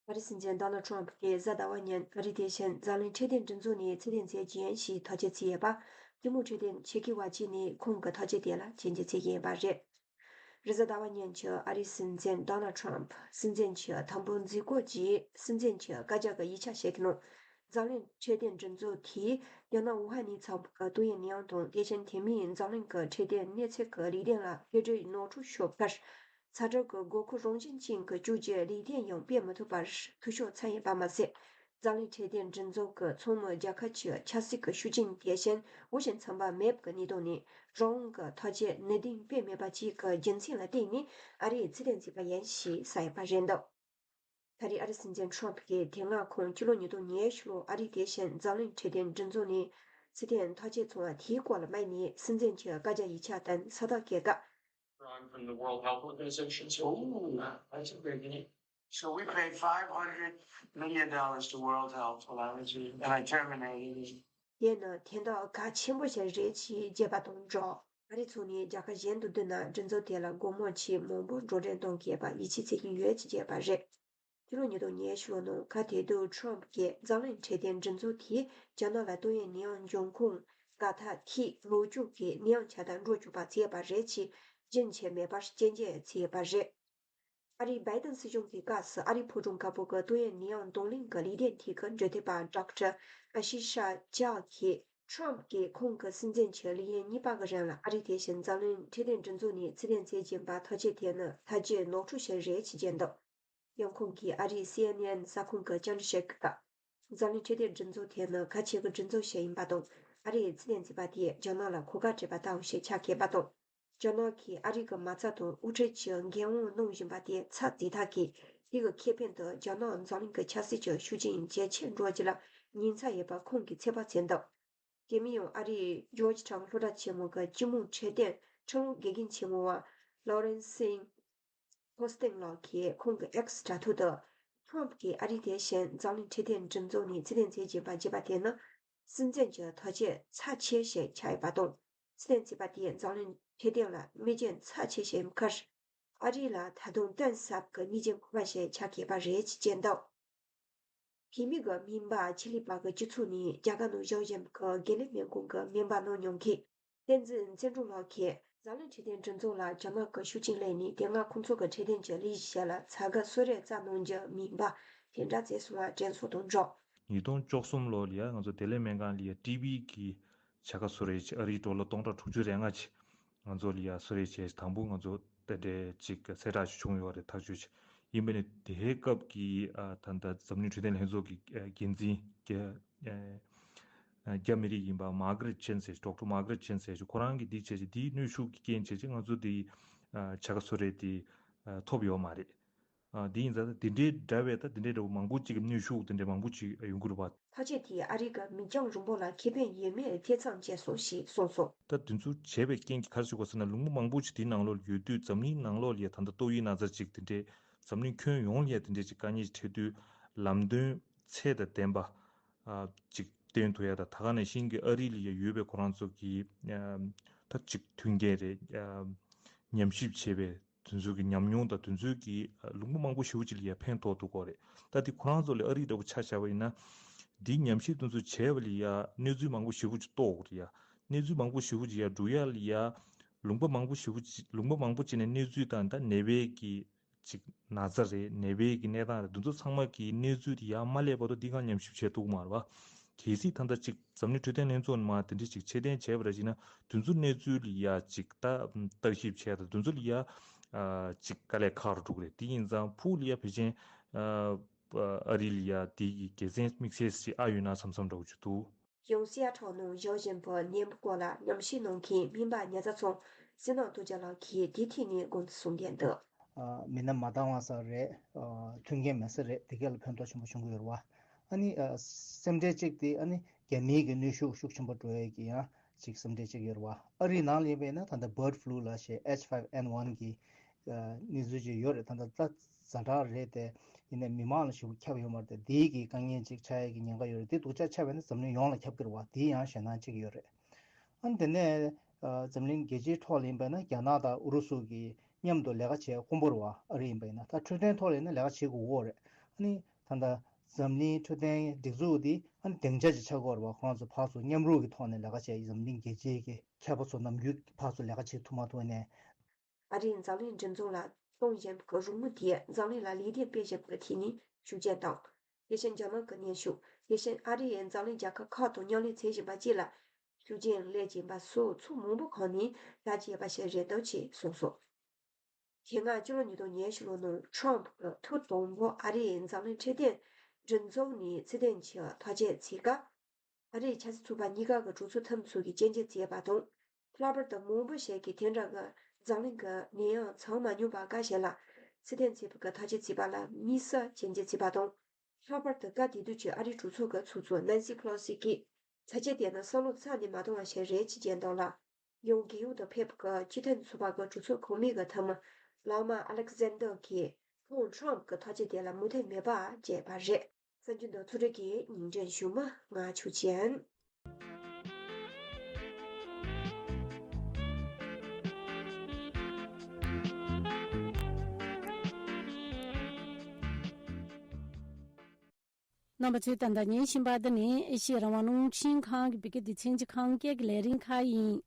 ཨ་རིའི་སྲིད་འཛིན་ཌོ་ནལ་ཌི་ཊརམ་ཕ་གྱིས་གཟའ་ཟླ་བ་ཉིན་ཨ་རི་དེ་བཞིན་འཛམ་གླིང་འཕྲོད་བསྟེན་སྒྲིག་འཛུགས་ནས་ཚེ་བརྟན་མཛད་རྒྱུ་ཡིན་ཞེས་ཐག་གཅོད་བྱས་ཡོད་པ། སྐྱིད་མོ་འཕྲོད་བསྟེན་ཆེད་མཁས་པ་གཅིག་ནས་ཁོང་གི་ཐག་གཅོད་དེ་ལ་ཞིབ་འཇུག་བྱེད་ཀྱི་ཡིན་པ་རེད། རེས་གཟའ་ཟླ་བ་ཉིན་གྱི་ཨ་རིའི་སྲིད་འཛིན་ཌོ་ནལ་ཌི་ཊརམ་ཕ་སྲིད་འཛིན་གྱི་དམ་འབུལ་མཛད་སྒོ་རྗེས་སྲིད་འཛིན་གྱི་བཀའ་རྒྱ་གི་ཡིག་ཆ་ཞིག་གི་ནང་། འཛམ་གླིང་འཕྲོད་བསྟེན་སྒྲིག་འཛུགས་དེས་རྒྱ་ནག་ཝུ་ཧན་ནས་ཚགས་པར་གྱི་ཏོག་དབྱིབས་ནད་ཡམས་དང་དེ་བཞིན་དེ་མིན་འཛམ་གླིང་གི་འཕྲོད་བསྟེན་གནས་ཚད་ཀྱི་ལུགས་མཐུན་ལ་གཡོ་ཇུས་ནོར་འཁྲུལ་ཤོར་ཁར། ཚ་དྲོད་ཀྱི་དགོས་མཁོ་རང་བཞིན་ཅན་གྱི་བཅོས་སྒྱུར་ལུགས་མཐུན་ཡང་སྤེལ་མི་ཐུབ་པར་འཐུས་ཤོར་ཚར་ཡོད་པ་མ་ཟད། འཛམ་གླིང་འཕྲོད་བསྟེན་སྒྲིག་འཛུགས་ཀྱི་ཚོགས་མི་རྒྱལ་ཁབ་ཀྱི་ཆབ་སྲིད་ཀྱི་ཤུགས་རྐྱེན་དེ་བཞིན་འོས་ཤིང་འཚམ་པ་མེད་པའི་གནས་སྟངས་ནས་རང་དབང་གི་ཐག་གཅོད་ནུས་ལྡན་སྤེལ་མེད་པ་བཅས་ཀྱི་རྒྱུ་མཚན་ལ་བརྟེན་ནས་ཨ་རིས་ཚུལ་ལྡན་བྱས་པ་ཡིན་ཞེས་གསལ་ཡོད་པ་རེད་འདུག་ད་རེས་ཨ་རིའི་སྲིད་འཛིན་ཊརམ་ཕ་གིས་དེ་སྔ་ཁོང་ཕྱི་ལོ་ཉིས་སྟོང་ཉི་ཤུ་ལོར་ཨ་རིས་དེ་བཞིན་འཛམ་གླིང་འཕྲོད་བསྟེན་སྒྲིག་འཛུགས་ནས་ཚུལ་ལྡན་ཐག་གཅོད་བྱུང་བ་དེའི་སྐོར་ལ་མ་ཡིན་ནས་སྲིད་འཛིན་གྱི་བཀའ་རྒྱ་ཡིག་ཆ་དང་ས་རྟགས་སྐྱེལ་སྐབས། From the World Health Organization. So, ooh, that's a big name. So we paid five hundred million dollars to World Health while I was here, and I terminated it. དེ་ནི་དོན་དག་གལ་ཆེན་པོ་ཞིག་རེད་ཅེས་བརྗོད་པ་དང་སྦྲགས། ཨ་རིའི་ཕྱོགས་ནས་རྒྱལ་ཁབ་གཞན་དང་བསྡུར་ན་སྒྲིག་འཛུགས་དེ་ལ་སྒོར་མོ་ཆེས་མང་པོ་འགྲོ་གྲོན་གཏོང་དགོས་པ་ཡིད་ཆེས་བྱེད་ཀྱི་ཡོད་ཅེས་བརྗོད་པ་རེད། ཕྱི་ལོ་ཉིས་སྟོང་ཉི་ཤུ་ལོ་ནང་ཁ་དེ་དུས་ཊརམ་ཕ་གིས་འཛམ་གླིང་འཕྲོད་བསྟེན་སྒྲིག་འཛུགས་དེས་རྒྱ་ནག་ལ་ཏོག་དབྱིབས་ནད་ཡམས་འབྱུང་ཁུངས་འགག་ཐབས་ཐད་ལོ་རྒྱུས་ཀྱི་ནད་ཡམས་ཆགས་སྟངས་འགྲོ་བཅུག་པ་བྱས་པ་རེད་ཅེས་རྒྱུན་ཆད་མེད་པར་སྐྱོན་བརྗོད་བྱས་ཡོད་པ་རེད། ཨ་རིའི་བའི་ཏན་སྲིད་གཞུང་གི་སྐབས་སུ་ཨ་རིའི་ཕོ་བྲང་དཀར་པོ་གི་ཏོག་དབྱིབས་ནད་ཡམས་གདོང་ལེན་གྱི་ལས་དོན་ཐད་ཀྱི་འབྲེལ་མཐུད་པ་ཌོག་ཊར་ཨ་ཤི་ཤ་ཇཱ་གིས་ཊརམ་ཕ་གིས་ཁོང་གི་སྲིད་འཛིན་གྱི་ལས་ཡུན་གཉིས་པ་གི་རིང་ལ་ཨ་རི་དེ་བཞིན་འཛམ་གླིང་འཕྲོད་བསྟེན་སྒྲིག་འཛུགས་ནས་ཚུལ་ལྡན་མཛད་ཀྱིན་པ་ཐག་གཅོད་དེ་ནི་ཐབས་ཇུས་ནོར་འཁྲུལ་ཞིག་རེད་ཅེས་བརྗོད་འདུག་ཡང་ཁོང་གིས་ཨ་རིའི་སི་ཨེན་ཨེན་གསར་ཁང་གི་བཅར་འདྲི་ཞིག་གི་སྐབས། འཛམ་གླིང་འཕྲོད་བསྟེན་སྒྲིག་འཛུགས་དེ་ནི་གལ་ཆེ་གི་སྒྲིག་འཛུགས་ཤིག་ཡིན་པ་དང་། ཨ་རིས་ཚུལ་ལྡན་བྱས་པ་དེས་རྒྱ་ནག་ལ་གོ་སྐབས་སྤྲད་པ་ལྟ་བུ་ཞིག་ཆགས་ཀྱི་ཡོད་པ་དང་། རྒྱ་ནག་གིས་ཨ་རི་གི་མ་རྩ་དང་དབུ་ཁྲིད་ཀྱི་འགན་དབང་གནང་བཞིན་པ་དེ་ཚར་རྫོགས་ཐབས་ཀྱིས་དེ་གི་ཁེ་ཕན་དུ་རྒྱ་ནག་འཛམ་གླིང་གི་ཆབ་སྲིད་ཀྱི་ཤུགས་རྐྱེན་ཇེ་ཆེར་འགྲོ་རྒྱུ་ལ་ཉེན་ཚབས་ཡོད་པ་ཁོང་གིས་ཚོད་དཔག་བྱས་འདུག་དེ་མིན་ཡང་ཨ་རིའི་ཇོརྗ་ཊའོན་སློབ་གྲྭ་ཆེན་མོ་གི་སྤྱི་དམངས་འཕྲོད་བསྟེན་ཁྲིམས་ལུགས་དགེ་རྒན་ཆེན་མོ་བ་ལོ་རེན་སིང་ཕོ་སྟིང་ལགས་ཀྱིས་ཁོང་གི་ཨེགས་དྲ་ཐོག་ཏུ། ཊརམ་ཕ་གིས་ཨ་རི་དེ་བཞིན་འཛམ་གླིང་འཕྲོད་བསྟེན་སྒྲིག་འཛུགས་ནས་ཚུལ་ལྡན་བྱེད་ཀྱིན་པ་བརྗོད་པ་དེ་ནི། སྲིད་འཛིན་གྱི་ཐག་གཅོད་ཚབས་ཆེ་ཞིག་ཆགས་ཡོད་པ་དང་། ཚུལ་ལྡན་བྱས་པ་དེས་འཛམ་གླིང་འཕྲོད་བསྟེན་ལ་མིག་རྒྱན་ཚབས་ཆེ་ཞིག་ཡིན་ཁར། ཨ་རི་ལ་ད་དུང་གཏིང་ཟབ་ཀྱི་མིག་རྒྱན་དགོས་པ་ཞིག་ཆགས་ཀྱི་ཡོད་པ་རེད་ཅེས་བརྗོད་འདུག་བོད་མི་གི་སྨན་པ་ཆེད་ལས་པ་གི་སྤྱི་ཚོགས་ནས་རྒྱ་གར་ནང་བཞུགས་བཞིན་གྱི་དགེ་ལས་སྨན་ཁང་གི་སྨན་པ་གནང་མྱོང་མཁན་བསྟན་འཛིན་བརྩོན་འགྲུས་ལགས་ཀྱིས། འཛམ་གླིང་འཕྲོད་བསྟེན་སྒྲིག་འཛུགས་ལ་རྒྱ་ནག་གི་ཤུགས་རྐྱེན་སླེབས་ནས་དེ་སྔ་ཁོང་ཚོ་གི་འཕྲོད་བསྟེན་གྱི་ལས་གཞི་ཞིག་ལ་བྱ་དགའ་གསོལ་རས་བསྩལ་གནང་རྒྱུ་མིན་པ་དེ་འདྲ་བྱས་སོང་བ་དྲན་གསོ་དང་སྦྲགས། ཉིས་སྟོང་བཅུ་གསུམ་ལོ་ལ་ཡ་ང་ཚོ་བདེ་ལེགས་སྨན་ཁང་ལ་ཡ་ཊི་བི་གི་བྱ་དགའ་གསོལ་རས་ཅིག་ཨ་རིའི་ཌོ་ལར་སྟོང་ཕྲག་དྲུག་ཅུ་རེ་ལྔ་ཅིག་ང་ཚོ་ལ་ཡ་གསོལ་རས་བྱས། དང་པོ་ང་ཚོ་དེ་འདྲའི་ཅིག་གསལ་བསྒྲགས་ཤིག་བྱུང་ཡོད་རེད། ཐག་གཅོད་ཅིག་ཡིན་པ་ནི་དེའི་སྐབས་ཀྱི་ཨ་ད་ལྟ་འཛམ་གླིང་འཕྲོད་བསྟེན་ལྷན་ཚོགས་ཀྱི་ཨ་འགན་འཛིན་རྒྱ་ཨ་རྒྱ་མི་རིགས་ཡིན་པ་མར་གྷ་རེད་ཆན་ཟེར། ཌོག་ཊར་མར་གྷ་རེད་ཆན་ཟེར། ཁོ་རང་གིས་འདི་བྱས་ཅིག་འདིའི་གནོན་ཤུགས་ཀྱི་རྐྱེན་བྱས་ཅིག་ང་ཚོ་འདི་ཨ་བྱ་དགའ་གསོལ་རས་དེ་ཨ་ཐོབ་ཡོད་མ་རེད། ཨ་འདི་ཡིན་ཙང་ད་འདི་འདྲའི་འདྲ་བའི་ད་འདི་འདྲའི་འདྲ་བོ་མང་པོ་ཅིག་གི་གནོན་ཤུགས་འདི་འདྲའི་མང་པོ་ཅིག་ཡོང་གི་རེད་པ། ཐག་གཅོད་དེས་ཨ་རི་གི་མི་རྒྱང་རིང་པོ་ལ་ཁེ་ཕན་ཡོད་མེད་ཐེ་ཚོམ་སྐྱེས་སོང་ཞེས་གསུངས་སོང་། ད་དེ་ཚོ་བྱས་པའི་རྐྱེན་གྱིས་ག་རེ་བྱུང་ག་ཟེར་ན། ལུང་པ་མང་པོ་ཅིག་དེའི་ནང་ལོགས་ལ་ཡོད་དུས་འཛམ་གླིང་ནང་ལོགས་ལ་ཡ་ད་ལྟ་ཏོག་དབྱིབས་ན་ཚ་ཅིག་དེ་འདྲའི་འཛམ་གླིང་ཁྱོན་ཡོངས་ལ་ཡ་དེ་འདྲའི་ཅིག་དཀའ་ངལ་ཅིག་འཕྲད་དུས་ལམ་སྟོན་ཚད་དང་ལྡན་པ་ཨ་ཅིག་སྟོན་ཐུབ་ཡ་དང་། ད་ག་ནང་བཞིན་གྱི་ཨ་རི་ལ་ཡ་ཡོད་པའི་ཁོ་རང་ཚོ་གི་ཨ་ད་ཅིག་མཐུན་རྐྱེན་རེད། ཨ་ཉམས་ཞིབ་བྱས་པའི་དེ་ཚོའི་གི་ཉམས་མྱོང་དང་དེ་ཚོའི་གི་ལུང་པ་མང་པོ་ཞེ་པོ་ཅིག་ལ་ཡ་ཕན་ཐོགས་འདུག་གོ་རེད། ད་དེ་ཁོ་རང་ཚོ་ལ་ཨ་རི་འདྲ་པོ་ཆ་བཞག་པ་ཡིན་ན། འདིའི་ཉམས་ཞིབ་དེ་ཚོ་བྱས་པ་ལ་ཡ་གནས་ཚུལ་མང་པོ་ཞེ་པོ་ཅིག་རྟོགས་དགོས་རེད་ཡ། གནས་ཚུལ་མང་པོ་ཞེ་པོ་ཅིག་ཡ་སྒྲུག་ཡ་ལ་ཡ་ལུང་པ་མང་པོ་ཞེ་པོ་ཅིག་ལུང་པ་མང་པོ་ཅིག་ནས་གནས་ཚུལ་དང་ད་ནད་པའི་གི་ཅིག་ན་ཚ་རེད། ནད་པའི་གི་གནས་སྟངས་རེད། འདི་ཚོ་ཚང་མ་གི་གནས་ཚུལ་དེ་ཡར་མ་སླེབས་བར་དུ་འདི་གང་ཉམས་ཞིབ་བྱས་ཐུབ་ཀྱི་མ་རེད་བ། གལ་སྲིད་ད་ལྟ་ཅིག་འཛམ་གླིང་འཕྲོད་བསྟེན་ལྷན་ཚོགས་ནས་མར་དེ་འདྲ་ཅིག་ཕྱིར་འཐེན་བྱས་པ་རེད་ཅེ་ན། དེ་ཚོ་གནས་ཚུལ་ལ་ཡ་ཅིག་ལྟ་བརྟག་ཞིབ་བྱས་དང་དེ་ཚོ་ལ་ཡ་ཨ་ཅིག་དཀའ་ལས་ཁག་རུ་འགྲོ་གི་རེད། དེ་ཡིན་ཙང་ཕུགས་ལ་ཡ་ཕལ་ཆེར་ཨ་ཨ་རི་ལ་ཡ་དེ་གི་དགེ་མཚན་དམིགས་བསལ་ཞིག་ཨ་ཡོད་ན་བསམ་བསམ་འདྲ་བོ་ཅིག་འདུག་ཡང་སི་ཨ་ཊལ་ནང་བཞུགས་བཞིན་པའི་ནད་འབུ་སྐོར་ལ་ཉམས་ཞིབ་གནང་མཁན་སྨན་པ་ཉ་ཚ་ཚང་བསོད་ནམས་སྟོབས་རྒྱལ་ལགས་ཀྱིས་དེའི་ཐད་ནས་དགོངས་ཚུལ་གསུངས་བསྡད་འདུག་ཨ་མི་སྣ་མ་འདང་བ་ཙམ་རེད། ཨ་མཐུན་རྐྱེན་མེད་ས་རེད། དེ་གས་ལ་ཕན་ཐོགས་ཆེན་པོ་བྱུང་གི་ཡོད་རེད་བ། ཨ་ནི་ཨ་སེམས་ཁྲལ་གཅིག་དེ་ཨ་ནི་རྒྱ་མིའི་གི་གནོན་ཤུགས་ཤུགས་ཆེན་པོ་འགྲོ་ཡས་ཀྱི་ཡང་ཅིག་སེམས་ཁྲལ་གཅིག་ཡོད་རེད་བ། ཨ་རིའི་ནང་ལ་ཡིན་པ་ཡིན་ན་ད་ལྟ་bird flu ལབ་བྱས་H five N one གི་ཨ་གནས་ཚུལ་ཅིག་ཡོད་རེད། ད་ལྟ་ད་ཛ་དྲག་རེད་དེ། ཡིན་ནའི་མི་མང་ལ་ཞེ་པོ་ཁྱབ་ཡོད་མ་རེད་དེ། དེའི་གི་དཀའ་ངལ་ཅིག་ཆགས་ཡས་ཀྱི་ཉེན་ཁ་ཡོད་རེད། དེ་སྡུག་ཅག་ཆགས་པ་ཡིན་ན་འཛམ་གླིང་ཡོངས་ལ་ཁྱབ་ཀྱི་རེད་བ། དེའི་ཡང་ཞེད་སྣང་ཅིག་ཡོད་རེད། ཨ་ནི་དེ་ནས་ཨ་འཛམ་གླིང་རྒྱལ་སྤྱིའི་ཐོག་ལ་ཡིན་པ་ཡིན་ན་རྒྱ་ནག་དང་ཨུ་རུ་སུ་གི་མཉམ་དུ་ལས་ཀ་བྱེད་དཀོན་པོ་རེད་བ། ཨ་རི་ཡིན་པ་ཡིན་ན་ད་འཕྲོད་བསྟེན་ཐོག་ལ་ཡིན་ན་ལས་ཀ་བྱེད་དགོས་ཀྱི་ཡོད་རེད། ཨ་ནི་ད་ལྟ་འཛམ་གླིང་འཕྲོད་བསྟེན་སྒྲིག་འཛུགས་འདི་ཨ་ནི་སྡིངས་ཆ་ཅིག་ཆགས་ཀྱི་ཡོད་རེད་བ། ཁོ་རང་ཚོ་ཕར་ཚུར་མཉམ་རུབ་ཀྱི་ཐོག་ནས་ལས་ཀ་བྱས། འཛམ་གླིང་རྒྱལ་སྤྱིའི་གི་མཁས་པ་ཚོ་ནམ་རྒྱུན་ཕར་ཚུར་ལས་ཀ་བྱེད་ཐུབ་མ་ཐུབ་ནས། ཨ་རིའི་འཛམ་གླིང་སྒྲིག་འཛུགས་ལ་གཏོང་བཞིན་པའི་རོགས་དངུལ་དེས་འཛམ་གླིང་ལ་ལས་དོན་སྤེལ་བཞིན་པར་ཐད་ནས་ཤུགས་རྐྱེན་དང་། དེ་བཞིན་རྒྱ་ནག་གི་གནོན་ཤུགས། དེ་བཞིན་ཨ་རི་ཡིས་འཛམ་གླིང་རྒྱལ་ཁབ་ཁག་དང་མཉམ་ལས་བྱེད་བཞིན་པ་བཅས་ལ་ཤུགས་རྐྱེན་སླེབས་བཞིན་པ་སོགས་ཚོགས་མང་པོ་ཁག་ནས་ལྟ་ཅི་ཡོད་པ་ཞིག་རེད་འདུག་ཅེས་གསུངས་སོང་། དེ་སྔ་ཕྱི་ལོ་ཉིས་སྟོང་ཉི་ཤུ་ལོ་ནང་ཁྲོམ་གྱིས་ཐེངས་དང་པོ་ཨ་རིའི་འཛམ་གླིང་འཕྲོད་བསྟེན་སྒྲིག་འཛུགས་ནས་ཚུལ་ལྡན་གྱི་ཐག་གཅོད་བྱེད་སྐབས། ཨ་རིའི་ཆབ་སྲིད་ཚོགས་པ་གཉིས་ཀ་གི་གྲོས་ཚོགས་འཐུས་མི་ཚོ་གིས་སྐྱོན་བརྗོད་བྱས་པ་དང་། ལྷག་པར་དུ་མང་པོ་ཞིག་གིས་དེ་འདྲ་གི་འཛམ་གླིང་གི་ནད་ཡམས་ཚང་མ་མྱོང་པ་འགའ་ཞིག་ལ་ཚུལ་ལྡན་བྱེད་པའི་གི་ཐག་གཅོད་བྱས་པ་ལ་དམིགས་བསལ་སྐྱོན་བརྗོད་བྱས་པ་དང་། ལྷག་པར་དུ་སྐབས་དེ་དུས་ཀྱི་ཨ་རིའི་གྲོས་ཚོགས་ཀྱི་ཚོགས་གཙོ་ནན་སི་ཕེ་ལོ་སི་གིས་ཐག་གཅོད་དེ་ནི་བསམ་བློ་རྩ་ནས་མ་གཏོང་བ་ཞིག་རེད་ཅེས་བརྗོད་འདུག་ལ། ཡང་རྒྱལ་ཡོངས་དུ་ཕེབས་པའི་སྤྱི་མཐུན་ཚོགས་པ་གི་གྲོས་ཚོགས་གོང་མའི་གི་འཐུས་མི་བླ་མ་ཨ་ལེག་ཟན་ཌར་གྱིས་ཁོང་ཁྲོམ་གྱི་ཐག་གཅོད་དེ་ལ་མོས་མཐུན་མེད་པ་བརྗོད་པ་རེད། གསར་འགྱུར་དང་ཐོ་རེ་གི་ཉིན་དྲན་ཞུ་མ་ང་ཆོས་ཅན། རྣམ་པ་ཚོས་ད་ལྟ་ཉན་བཞིན་པ་འདི་ནི་ཨེ་ཤི་ཡ་རང་དབང་རླུང་འཕྲིན་ཁང་གི་བོད་སྐད་སྡེ་ཚན་གྱི་ཁམས་སྐད་ཀྱི་ལས་རིམ་ཁག་ཡིན།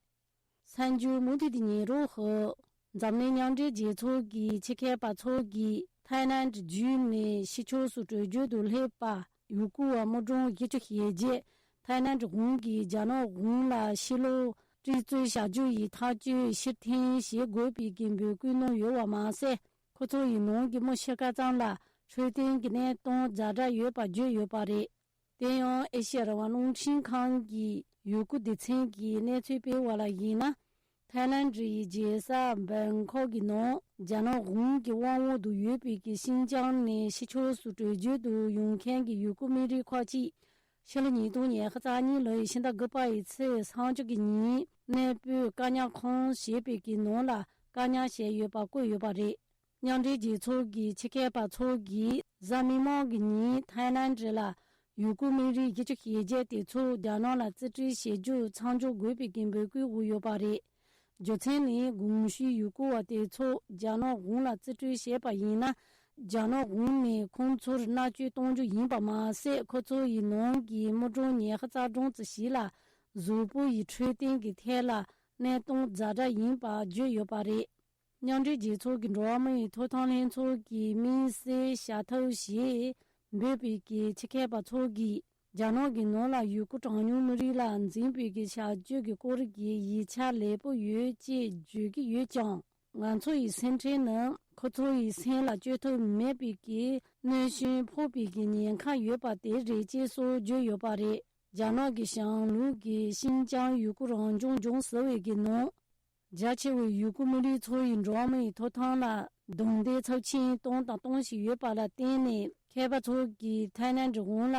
གསར་འགྱུར་མུ་མཐུད་དུ་ཉན་རོགས་ཞུ། འཛམ་གླིང་མཉམ་འབྲེལ་རྒྱལ་ཚོགས་ཀྱི་ཆེད་མཁས་པ་ཚོ་གིས་ཐའི་ལན་བརྒྱུད་ནས་ཕྱི་ཕྱོགས་སུ་བྲོས་བྱོལ་དུ་སླེབས་པ་ཡུ་གུར་བ་དམུ་གྲངས་བཞི་བཅུ་ཞེ་བརྒྱད་ཐའི་ལན་གཞུང་གིས་རྒྱ་ནག་གཞུང་ལ་ཕྱི་ལོགས་སྤྲུལ་རྩོད་བྱ་རྒྱུ་ཡི་ཐག་གཅོད་ཕྱིར་འཐེན་བྱེད་དགོས་པའི་གི་འབོད་སྐུལ་གནང་ཡོད་པ་མ་ཟད། ཁོ་ཚོ་ཡི་ནང་གི་མི་ཕྱེད་ཀ་ཙམ་ལ་འཕྲོད་བསྟེན་གྱི་གནས་སྟངས་ཛ་དྲག་ཡོད་པ་བརྗོད་ཡོད་པ་རེད། དེ་ཡང་ཨེ་ཤི་ཡ་རང་དབང་རླུང་འཕྲིན་ཁང་གི་ཡུ་གུར་སྡེ་ཚན་གྱིས་གནས་ཚུལ་སྤེལ་བ་ལ་གཞིགས་ན། ཐའི་ལན་ཡི་རྒྱལ་ས་བྷན་ཁོག་གི་ནང་རྒྱ་ནག་གཞུང་གི་དབང་འོག་ཏུ་ཡོད་པའི་གི་ཤིན་ཅང་ནས་ཕྱི་ཕྱོགས་སུ་བྲོས་བྱོལ་དུ་ཡོང་མཁན་གྱི་ཡུ་གུར་མི་རིགས་ཁག་ཅིག་ཕྱི་ལོ་ཉིས་སྟོང་ཉི་ཤུ་རྩ་གཉིས་ལོའི་ཕྱི་ཟླ་དགུ་པ་ཡི་ཚེས་སུམ་ཅུ་གི་ཉིན་གནས་སྤོས་བཀག་ཉར་ཁང་ཞེས་པའི་གི་ནང་ལ་བཀག་ཉར་བྱས་ཡོད་པ་བཀོད་ཡོད་པ་རེད། མཉམ་འབྲེལ་རྒྱལ་ཚོགས་ཀྱི་ཆེད་མཁས་པ་ཚོ་གིས་གཟའ་མིག་དམར་གྱི་ཉིན་ཐའི་ལན་ལ་ཡུ་གུར་མི་རིགས་བཞི་བཅུ་ཞེ་བརྒྱད་དེ་ཚོ་རྒྱ་ནག་ལ་རྩིས་སྤྲོད་བྱེད་རྒྱུ་མཚམས་འཇོག་དགོས་པའི་གི་འབོད་སྐུལ་འོག་ཡོད་པ་རེད། རྒྱུ་མཚན་ནི་གོང་ཞུས་ཡུ་གུར་བ་དེ་ཚོ་རྒྱ་ནག་གཞུང་ལ་རྩིས་སྤྲོད་བྱས་པ་ཡིན་ན། རྒྱ་ནག་གཞུང་ནས་ཁོང་ཚོར་མནར་གཅོད་གཏོང་རྒྱུ་ཡིན་པ་མ་ཟད། ཁོ་ཚོ་ཡི་ནང་གི་དམུ་གྲངས་ཉི་ཤུ་རྩ་གྲངས་ཙམ་ཞིག་ལ་གཟུགས་པོ་ཡི་འཕྲོད་བསྟེན་གྱི་ཐད་ལ་གནས་སྟངས་ཛ་དྲག་ཡིན་པ་བརྗོད་ཡོད་པ་རེད། མཉམ་འབྲེལ་རྒྱལ་ཚོགས་ཀྱི་འགྲོ་བ་མིའི་ཐོབ་ཐང་ལྷན་ཚོགས་ཀྱི་དམིགས་བསལ་བྱ་ཐབས་ཞེས་འབོད་པའི་གི་ཆེད་མཁས་པ་ཚོ་གིས་རྒྱ་ནག་གི་ནང་ལ་ཡུ་གུར་གྲངས་ཉུང་མི་རིགས་ལ་འཛིན་པའི་གི་བྱ་སྤྱོད་ཀྱི་སྐོར་གྱི་ཡིག་ཆ་ལེགས་པོ་ཡོད་ཅེས་བརྗོད་ཀྱི་ཡོད་ཀྱང་། ང་ཚོ་ཡི་སེམས་ཁྲལ་ནི་ཁོ་ཚོ་ཡི་སེམས་ལ་བཅོས་ཐབས་མེད་པའི་གི་གནོད་སྐྱོན་ཕོག་པའི་གི་ཉེན་ཁ་ཡོད་པ་དེ་རེད་ཅེས་སོགས་བརྗོད་ཡོད་པ་རེད། རྒྱ་ནག་གི་གཞུང་ལུགས་ཀྱི་ཤིན་ཅང་ཡུ་གུར་རང་སྐྱོང་ལྗོངས་ཟེར་བའི་གི་ནང་། རྒྱ་ཆེ་བའི་ཡུ་གུར་མི་རིགས་ཚོ་ཡི་འགྲོ་བ་མིའི་ཐོབ་ཐང་ལ་རྡུང་རྡེག་ཚབས་ཆེན་བཏང་དང་གཏོང་བཞིན་ཡོད་པ་ལ་བརྟེན་ནས། མཁས་པ་ཚོ་གིས་ཐའི་ལན་གཞུང་ལ་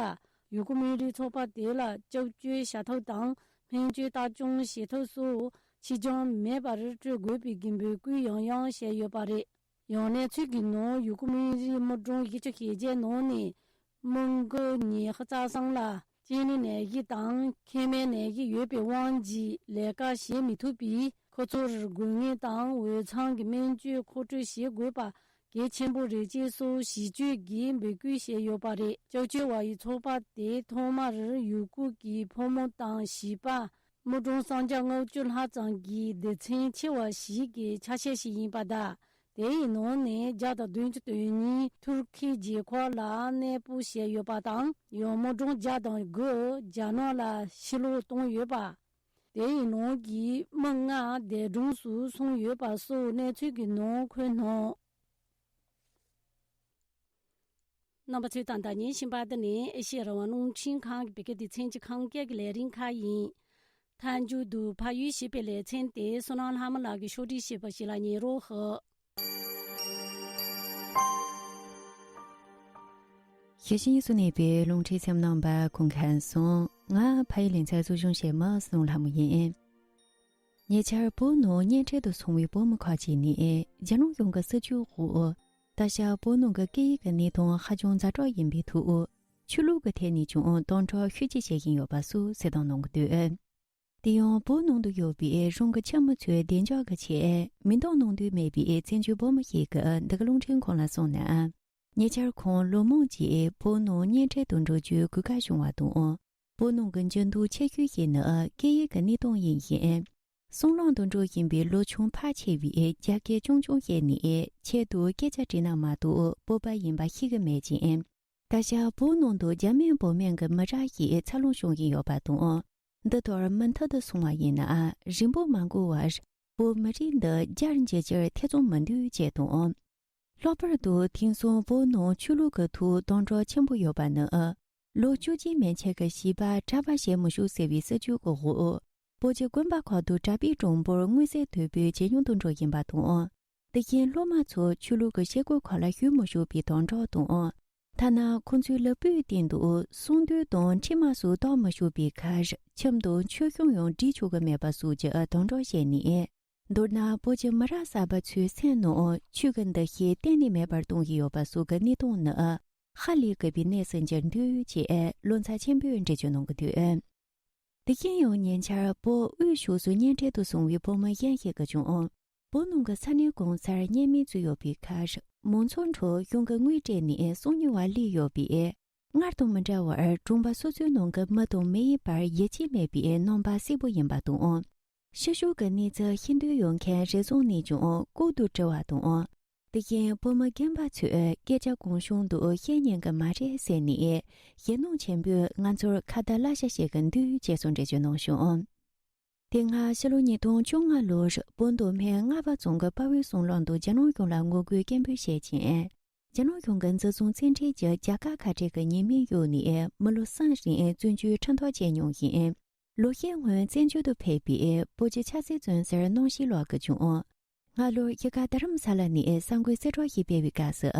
ཡུ་གུར་མི་རིགས་ཚོགས་པ་དེ་ལ་སྐྱབས་བཅོལ་བྱ་ཐབས་དང་། སྨན་བཅོས་ལྟ་སྐྱོང་བྱེད་ཐབས་སོགས་ཕྱིར་འགྱངས་མེད་པར་སྤྲོད་དགོས་པའི་གི་འབོད་སྐུལ་ཡང་ཡང་བྱས་ཡོད་པ་རེད། ཡང་གནས་ཚུལ་གྱི་ནང་ཡུ་གུར་མི་རིགས་དམུ་གྲངས་བཞི་བཅུ་ཞེ་བརྒྱད་ནང་ནས་མི་མགོ་ཉི་ཤུ་རྩ་གསུམ་ལ་གཅིན་སྙི་ནད་གཞི་དང་མཁལ་མའི་ནད་གཞི་ཡོད་པའི་དབང་གིས་ལས་ཀ་བྱེད་མི་ཐུབ་པས། ཁོ་ཚོར་དགོས་ངེས་དང་འོས་འཚམ་གྱི་སྨན་བཅོས་མཁོ་སྤྲོད་བྱེད་དགོས་པ་གལ་ཆེན་པོ་རེད་ཅེས་སོགས་གཞི་བཅོལ་གྱིས་འབོད་སྐུལ་བྱས་ཡོད་པ་རེད། སྐྱབས་བཅོལ་བ་ཡི་ཚོགས་པ་དེ་ཐོག་མར་ཡུ་གུར་གྱི་ཕོ་མོ་དང་བྱིས་པ་དམུ་གྲངས་སུམ་བརྒྱ་ལྔ་བཅུ་ལྷག་ཙམ་གྱི་སྡེ་ཚན་ཆེ་བ་ཞིག་གི་ཆ་ཤས་ཤིག་ཡིན་པ་དང་། དེའི་ནང་ནས་བརྒྱ་དང་བདུན་ཅུ་དོན་གཉིས་ཐུར་ཁེ་རྒྱལ་ཁབ་ལ་གནས་སྤོ་བྱས་ཡོད་པ་དང་། ཡང་དམུ་གྲངས་བརྒྱ་དང་དགུ་རྒྱ་ནག་ལ་ཕྱིར་ལོག་བཏང་ཡོད་པ། དེའི་ནང་གི་མི་ལྔ་འདས་གྲོངས་སུ་སོང་ཡོད་པ་སོགས་གནས་ཚུལ་གྱི་ནང་འཁོད་སྣང་། རྣམ་པ་ཚོས་ད་ལྟ་ཉན་བཞིན་པ་འདི་ནི་ཨེ་ཤེ་ཡ་རང་དབང་རླུང་འཕྲིན་ཁང་གི་བོད་སྐད་སྡེ་ཚན་གྱི་ཁམས་སྐད་ཀྱི་ལས་རིམ་ཁག་ཡིན། མཐའ་མཇུག་ཏུ་ཕ་ཡུལ་ཞེས་པའི་ལེ་ཚན་དེ་བསོད་ནམས་ལྷ་མོ་ལགས་ཀྱིས་ཕྱོགས་སྒྲིག་བྱས་པ་ཞིག་ལ་ཉན་རོགས་ཞུ། ཞེ་ཞིང་སུ་གནས་པའི་རླུང་འཕྲིན་སེམས་ནང་པ་ཁོང་ཁན་སོང་། ང་ཕ་ཡི་ལིང་ཚ་གཙོ་སྐྱོང་བྱེད་མ་སུ་ལྷ་མོ་ཡིན། ཉེ་ཆར་བོད་ནང་གཉེན་འཕྲད་དུ་སོང་བའི་བོད་མི་ཁག་ཅིག་ནས་རྒྱ་ནག་གཞུང་གི་སྲིད་བྱུས་འོག་ད་ཆ་བོད་ནང་གི་སྐད་ཡིག་གི་གནས་སྟངས་ཧ་ཅང་ཛ་དྲག་ཡིན་པའི་ཐོག་ཆོས་ལུགས་ཀྱི་ཐད་ནས་ཀྱང་དམ་དྲག་ཤུགས་ཆེ་བྱེད་བཞིན་ཡོད་པ་སོགས་གསལ་བསྒྲགས་གནང་གི་འདུག་དེ་ཡང་བོད་ནང་དུ་ཡོད་པའི་རང་གི་ཁྱིམ་མི་ཚོའི་བདེ་འཇགས་ཀྱི་ཆེད་མི་འདང་གནང་འདོད་མེད་པའི་བཙན་བྱོལ་བོད་མི་ཞིག་གིས་འདི་ག་རླུང་འཕྲིན་ཁང་ལ་གསུངས་ན། ཉེ་ཆར་ཁོང་ལོ་མང་གྱིས་བོད་ནང་གཉེན་འཕྲད་དུ་འགྲོ་རྒྱུའི་གོ་སྐབས་བྱུང་བ་དང་། བོད་ནང་གི་འགྱུར་ལྡོག་ཆེ་ཤོས་ཤིག་ནི་སྐད་ཡིག་གི་གནས་སྟངས་ཡིན་ཞིང་། སྲང་ལམ་དུ་འགྲོ་བཞིན་པའི་ལོ་ཆུང་ཕལ་ཆེ་བས་རྒྱ་སྐད་རྐྱང་རྐྱང་བཤད་ནས་ཆེད་དུ་སྐད་ཆ་དྲིས་ན་མ་གཏོགས་བོད་པ་ཡིན་པ་ཤེས་ཀྱི་མེད་ཅིང་། ད་ཆ་བོད་ནང་དུ་རྒྱ་མིན་བོད་མིན་གྱི་མི་རབས་ཤིག་འཚར་ལོངས་བྱུང་བཞིན་ཡོད་པ་དང་། འདི་ལྟར་མུ་མཐུད་དུ་སོང་བ་ཡིན་ན་རིང་པོ་མ་འགོར་བར་བོད་མི་རིགས་འདི་རྒྱུད་འགྱུར་རྒྱུར་ཐེ་ཚོམ་མི་འདུག་ཅེས་དང་། ལྷག་པར་དུ་དེང་སང་བོད་ནང་ཆོས་ལུགས་ཀྱི་ཐོག་དམ་དྲག་ཆེན་པོ་ཡོད་པ་ནི། ལོ་བཅུ་གཅིག་མན་ཆད་ཀྱི་བྱིས་པ་གྲྭ་པ་བྱེད་མི་ཆོག་ཟེར་བའི་སྲིད་བྱུས་ཀྱི་འོག་བོད་ཀྱི་དགོན་པ་ཁག་ཏུ་གྲྭ་པའི་གྲངས་འབོར་མངོན་གསལ་དོད་པོས་ཇེ་ཉུང་དུ་འགྲོ་བཞིན་པ་དང་། དེ་བཞིན་སློབ་མ་ཚོ་ཆོས་ལུགས་ཀྱི་བྱེད་སྒོ་ཁག་ལ་ཞུགས་མི་ཆོག་པའི་དམ་དྲག་དང་། ཐ་ན་ཁོང་ཚོའི་ལུས་པོའི་སྟེང་དུ་གསུང་རྡོལ་དང་མཁྲིས་མ་སོགས་གཏོགས་མི་ཆོག་པའི་ཁར་ཁྱིམ་དང་མཆོད་གཤོམ་ཡང་སྒྲིག་ཆོག་གི་མེད་པ་སོགས་ཀྱི་དམ་དྲག་བྱས་ནས། མདོར་ན་བོད་ཀྱི་མི་རབས་གསར་པ་ཚོའི་སེམས་ནང་ཆོས་ཀྱི་འདུ་ཤེས་གཏན་ནས་མེད་པར་གཏོང་བཞིན་ཡོད་པ་སོགས་ཀྱི་གནས་སྟངས་ནི་ཧ་ལས་དགོས་པའི་གནས་སུ་གྱུར་འདུག་ཅེས་བློ་འཚབ་ཆེན་པོས་འགྲེལ་བརྗོད་གནང་གི་འདུག་དེ་བཞིན་ཡང་ཉེ་ཆར་བོད་དབུས་ཕྱོགས་སུ་གཉེན་འཕྲད་དུ་སོང་བའི་བོད་མི་གཞན་ཞིག་གིས་ཀྱང་བོད་ནང་གི་ས་གནས་གང་སར་གཉེན་མི་ཚོ་ཡོད་པའི་ཁར་མང་ཚོགས་ཁྲོད་གཞུང་གི་དངུལ་སྤྲད་ནས་གསང་ཉུལ་བ་སླེབས་ཡོད་པས། སྔར་དང་མི་འདྲ་བར་གྲོང་པ་སོ་སོའི་ནང་གི་མི་དང་མི་ཡི་བར་ཡིད་ཆེས་མེད་པའི་རྣམ་པ་གསལ་པོ་ཡིན་པ་དང་། ཕྱི་ཕྱོགས་ཀྱི་གནས་ཚུལ་ཤེས་འདོད་ཡོད་མཁན་རེ་ཟུང་ནས་ཀྱང་ལྐོག་ཏུ་དྲི་བ་དང་། དེ་བཞིན་བོད་མི་རྒན་པ་ཚོས་སྐད་ཆ་གང་བྱུང་དུ་བཤད་ཉན་གྱི་མ་རེད་ཟེར་ནས་ཞེད་སྣང་ཆེན་པོས་ང་ཚོར་ཁ་བརྡ་གླ་ཆ་བྱེད་ཀྱི་འདུག་ཅེས་སུ་འགྲེལ་བརྗོད་གནང་བྱུང་། དེ་སྔ་ཕྱི་ལོ་ཉིས་སྟོང་བཅོ་ལྔ་ལོར་བོད་མདོ་སྨད་རྔ་བ་རྫོང་གི་དཔའ་བོའི་གསུང་ལམ་དུ་རྒྱ་ནག་གཞུང་ལ་ངོ་རྒོལ་སྐད་འབོད་བྱས་ཅིང་། རྒྱ་ནག་གཞུང་གི་འཛིན་བཟུང་བཙན་ཁྲིད་ཀྱི་རྒྱ་གར་ཁ་བྲལ་གྱི་ཉེས་མིང་གཡོགས་ནས་མི་ལོ་གསུམ་རིང་བཙོན་འཇུག་ཁྲིམས་ཐག་བཅད་མྱོང་ཞིང་། ལོ་ཤས་སྔོན་བཙན་བྱོལ་དུ་ཕེབས་པའི་བོད་ཀྱི་ཆབ་སྲིད་བཙོན་ཟུར་གནང་བཞིན་ལགས་ཀྱིས་ཀྱང་། སྔ་ལོར་གཞིས་ཀ་རྡ་རམ་ས་ལ་ནས་གསར་འགོད་གསལ་བསྒྲགས་ཤིག་སྤེལ་བའི་སྐབས་སུ།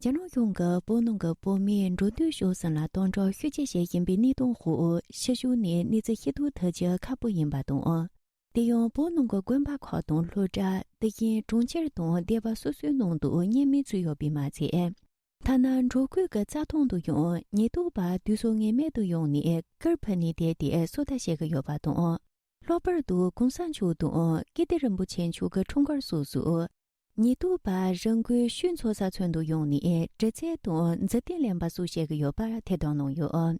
རྒྱ་ནག་གཞུང་གིས་བོད་ནང་གི་བོད་མིའི་འགྲོ་འདུག་ཕྱོགས་གསུམ་ལ་དམ་དྲག་ཤུགས་ཆེ་བྱེད་བཞིན་པའི་གནས་སྟངས་འོག་ཕྱི་ཕྱོགས་ནས་གནས་ཚུལ་ཤེས་རྟོགས་ཐུབ་རྒྱུ་ཁག་པོ་ཡིན་པ་དང་། དེ་ཡང་བོད་ནང་གི་དགོན་པ་ཁག་དང་སློབ་གྲྭ། དེ་བཞིན་གྲོང་ཁྱེར་དང་སྡེ་བ་སོ་སོའི་ནང་དུ་གཉེན་མི་ཚུད་ཡོད་པས་མ་ཚད། ཐ་ན་འབྲོག་ཁུལ་གྱི་རྩྭ་ཐང་དུ་ཡང་ཉེན་རྟོག་པ་དུས་སོ་ངེས་མེད་དུ་ཡོང་ནས་གུར་ཕུབ་ནས་བསྡད་དེ་སོ་ལྟ་བྱེད་ཀྱི་ཡོད་པ་དང་། ལྷག་པར་དུ་གོང་ས་མཆོག་དང་ཀིརྟི་རིན་པོ་ཆེ་མཆོག་གི་འཁྲུངས་སྐར་སོགས་སུ། ཉེན་རྟོག་པ་རང་འཁོས་ཤུལ་འཚོ་ས་ཚུན་དུ་ཡོང་ནས་དྲི་རྩད་དང་མཛུབ་སྟོན་ལེན་པ་སོགས་བྱེད་ཀྱི་ཡོད་པར་ཐེར་འདོན་གནང་ཡོད།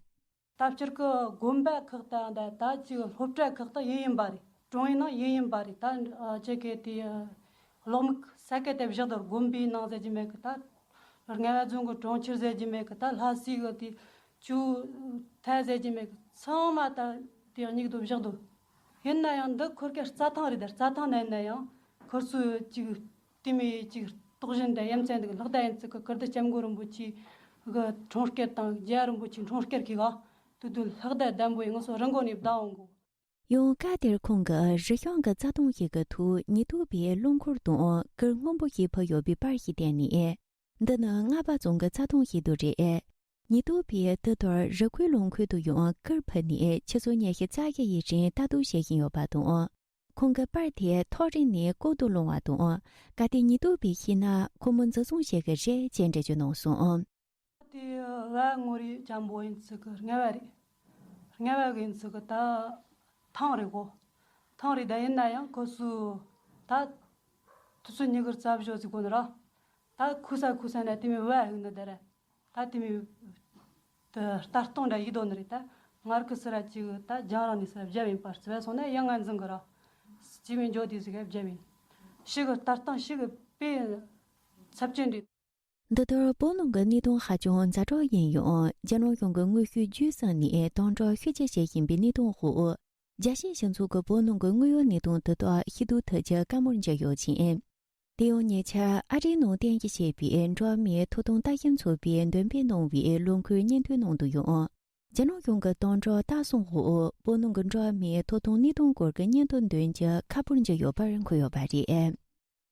ད་སྤྱིར་གི་དགོན་པ་ཁག་དང་ད་ད་ཅིག་སློབ་གྲྭ་ཁག་ད་ཡིན་ཡིན་པ་རེད། ཀྲུང་ཡིན་ན་ཡིན་ཡིན་པ་རེད། ད་ཅིག་གི་དེ་གློག་མིག་ས་ཀ་དེ་བཞག་དོར་དགོན་པའི་ནང་ཟེར་གྱི་མེད་གི། ད་རྔ་བ་རྫོང་གི་གྲོང་ཁྱེར་ཟེར་གྱི་མེད་གི། ད་ལྷ་སའི་གི་དེ་ཆུ་ཐལ་ཟེར་གྱི་མེད་གི། ཚང་མ་ད་དེ་སྙིགས་དུ་བཞག་དོ། ཡིན་ན་ཡང་འདི་ཁུར་གི་རྩྭ་ཐང་རེད། ད་རྩྭ་ཐང་ན་ཡིན་ན་ཡང་ཁུར་ཚོས་ཅིག་དེ་མི་ཅིག་རྟོག་བཞིན་དེ་ཡ་མཚན་འདུག། ལྷག་ད་ཡིན་ཚིག་གི་ཀིརྟི་སྐྱབས་མགོན་རིན་པོ་ཆེ་གི་འཁྲུངས་སྐར་དང་རྒྱལ་བ་རིན་པོ་ཆེའི་འཁྲུངས་སྐར་གི་ག་དུ་དུ་ལྷག་ད་ལྡན་པོ་ཡིན། ང་ཚོ་རི་མགོ་ནས་བདའ་འོང་གོ། ཡང་སྐབས་དེར་ཁོང་གིས་རི་ཤང་གི་རྩྭ་ཐང་ཞིག་གི་ཐོག་ཉེན་རྟོག་པས་རླངས་འཁོར་དང་གུར་སྔོན་པོ་ཞིག་ཕུབ་ཡོད་པའི་པར་ཞིག་བསྟན་ནས། འདི་ནི་རྔ་བ་རྫོང་གི་རྩྭ་ཐང་ཞིག་ཏུ་རེད། ཉེན་རྟོག་པས་དེ་ལྟར་རི་ཁུལ་ལུང་ཁུལ་དུ་ཡང་གུར་ཕུབ་ནས་ཆུ་ཚོད་ཉི་ཤུ་རྩ་བཞི་ཡི་རིང་ལྟ་རྟོག་བྱེད་བཞིན་ཡོད་པ་དང་། ཁོང་གི་པར་དེ་ཐག་རིང་ནས་ལྐོག་ཏུ་སློང་བ་དང་། གལ་ཏེ་ཉེན་རྟོག་པས་ཤེས་ན་ཁོ་མོ་འཛིན་བཟུང་བྱེད་ཀྱི་རེད་ཅེས་འགྲེལ་བརྗོད་གནང་སོང་། དེ་བ་ངོ་རེ་འཇམ་པོ་ཡིན་ཚིག་གི་རྔ་བ་རེད། རྔ་བ་གི་ཡིན་ཚིག་གི་ད་ཐང་རེད་གོ། ཐང་རེད། ད་ཡིན་ན་ཡང་ཁོ་སུ་ད་དུས་ཚོད་ཉི་གུར་རྩ་བཞོ་ཟིག་གོ་ནི་ར། ད་ཁུ་ས་ཁུ་ས་ན་དེ་མི་བ་ཡིན་ནི་ད་ར། ད་དེ་མི་ད་ལྟ་སྟོང་འདྲ་ཡིད་དོ་ནི་རེད། ད་ངར་ཁུ་སི་ར་ཅིག་ད་རྒྱང་རིང་ནས་སི་ར་བརྒྱབ་ཡིན་པར་རྩི་བ་སོང་ན་ཡང་ང་འཛིན་གི་ར། སྐྱེ་བའི་འཇོ་དེ་ཟིག་བརྒྱབ་ཡིན། ཤི་གི་ལྟ་སྟངས་ཤི་གི་དཔེ་ཚབས་ཆེན་རེད། འདི་ལྟར་བོད་ནང་གི་གནས་སྟངས་ཧ་ཅང་ཛ་དྲག་ཡིན་ཡང་། རྒྱ་ནག་གཞུང་གི་དངོས་ཤུགས་བརྒྱུད་གསུམ་ནས་དམ་དྲག་ཤུགས་ཆེ་བྱེད་བཞིན་པའི་གནས་སྟངས་འོག་རྒྱལ་སྤྱིའི་སྤྱི་ཚོགས་ཀྱིས་བོད་ནང་གི་དངོས་ཡོད་གནས་སྟངས་དེ་དག་ཤེས་རྟོགས་ཐུབ་རྒྱུ་བཀའ་མོལ་བགྱིས་ཡོད་ཅིང་། དེ་ཡང་ཉེ་ཆར་ཨ་རིའི་ནང་རྟེན་གཞི་བྱས་པའི་འགྲོ་བ་མིའི་ཐོབ་ཐང་ལྟ་ཞིབ་ཚོགས་པས་འདོན་སྤེལ་གནང་བའི་ལོ་འཁོར་སྙན་ཐོའི་ནང་དུ་ཡང་། རྒྱ་ནག་གཞུང་གི་དམ་དྲག་ལྟ་སྲུང་འོག་བོད་ནང་གི་འགྲོ་བ་མིའི་ཐོབ་ཐང་གནས་སྟངས་སྐོར་གྱི་སྙན་ཐོ་འདོན་རྒྱུ་ཁག་པོར་གྱུར་ཡོད་པར་འཁོད་ཡོད་པ་རེད།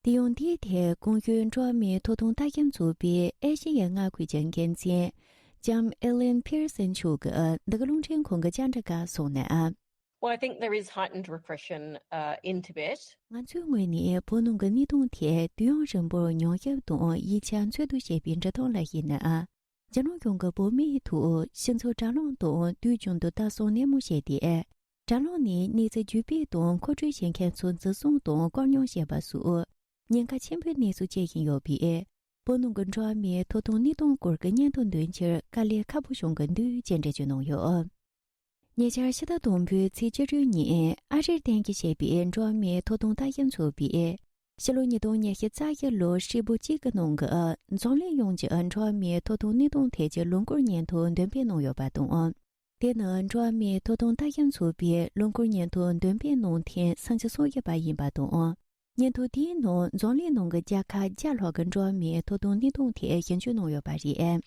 དེ་ཡང་འདིའི་ཐད་གོང་ཞུས་འགྲོ་བ་མིའི་ཐོབ་ཐང་ལྟ་ཞིབ་ཚོགས་པའི་ཨེ་ཤེ་ཡའི་མངའ་ཁུལ་གྱི་འགན་འཛིན། ལྕམ་ཨེ་ལན་ཕི་ཡར་སན་མཆོག་གིས་འདི་ག་རླུང་འཕྲིན་ཁང་གི་བཅར་འདྲི་སྐབས་གསུངས་ནས། Well, I think there is heightened repression, uh, in Tibet. ང་ཚོའི་ངོས་ནས་བོད་ནང་གི་གནས་སྟངས་ཐད་དུས་ཡུན་རིང་པོར་ཉམས་ཞིབ་དང་ཡིག་ཆ་འཚོལ་བསྡུ་བྱས་པའི་འབྲི་སྟངས་ལ་གཞིགས་ན། རྒྱ་ནག་གཞུང་གིས་བོད་མིའི་ཐོག་སྤྱི་ཚོགས་དྲ་ལམ་དང་དུས་རྒྱུན་དུ་ལྟ་སྲུང་ནན་མོ་བྱས་ཏེ། དྲ་ལམ་ནས་གནས་ཚུལ་བརྒྱུད་སྤེལ་དང་མཁོ་སྤྲོད་བྱེད་མཁན་ཚོ་འཛིན་བཟུང་དང་བཀག་ཉར་བྱས་པ་སོགས་ཉེན་ཁ་ཆེན་པོའི་གནས་སུ་བསྐྱལ་བཞིན་ཡོད་པས། བོད་ནང་གི་འགྲོ་བ་མིའི་ཐོབ་ཐང་གནས་སྟངས་སྐོར་གྱི་སྙན་ཐོ་འདོན་ཕྱིར་དཀའ་ལས་ཁག་པོ་བྱུང་གི་འདུག་ཅེས་འགྲེལ་བརྗོད་གནང་ཡོད། ཉེ་ཆར་ཕྱི་ཟླ་དང་པོའི་ཚེས་བཅུ་དྲུག་ཉིན་ཨ་རིར་རྟེན་གཞི་བྱས་པའི་འགྲོ་བ་མིའི་ཐོབ་ཐང་ལྟ་ཞིབ་ཚོགས་པས་ཕྱི་ལོ་ཉིས་སྟོང་ཉི་ཤུ་རྩ་བཞི་ལོའི་ཧྲིལ་པོ་གཅིག་གི་ནང་གི་འཛམ་གླིང་ཡོངས་ཀྱི་འགྲོ་བ་མིའི་ཐོབ་ཐང་གནས་སྟངས་ཐད་ཀྱི་ལོ་འཁོར་སྙན་ཐོ་འདོན་སྤེལ་གནང་ཡོད་པ་དང་། དེ་ནི་འགྲོ་བ་མིའི་ཐོབ་ཐང་ལྟ་ཞིབ་ཚོགས་པའི་ལོ་འཁོར་སྙན་ཐོ་འདོན་སྤེལ་གནང་ཐེངས་སུམ་ཅུ་སོ་བཞི་པ་ཡིན་པ་དང་། སྙན་ཐོ་དེའི་ནང་འཛམ་གླིང་ནང་གི་རྒྱལ་ཁབ་བརྒྱ་ལྷག་གི་འགྲོ་བ་མིའི་ཐོབ་ཐང་གནས་སྟངས་ཐད་ཞིབ་འཇུག་གནང་ཡོད་པ་རེད།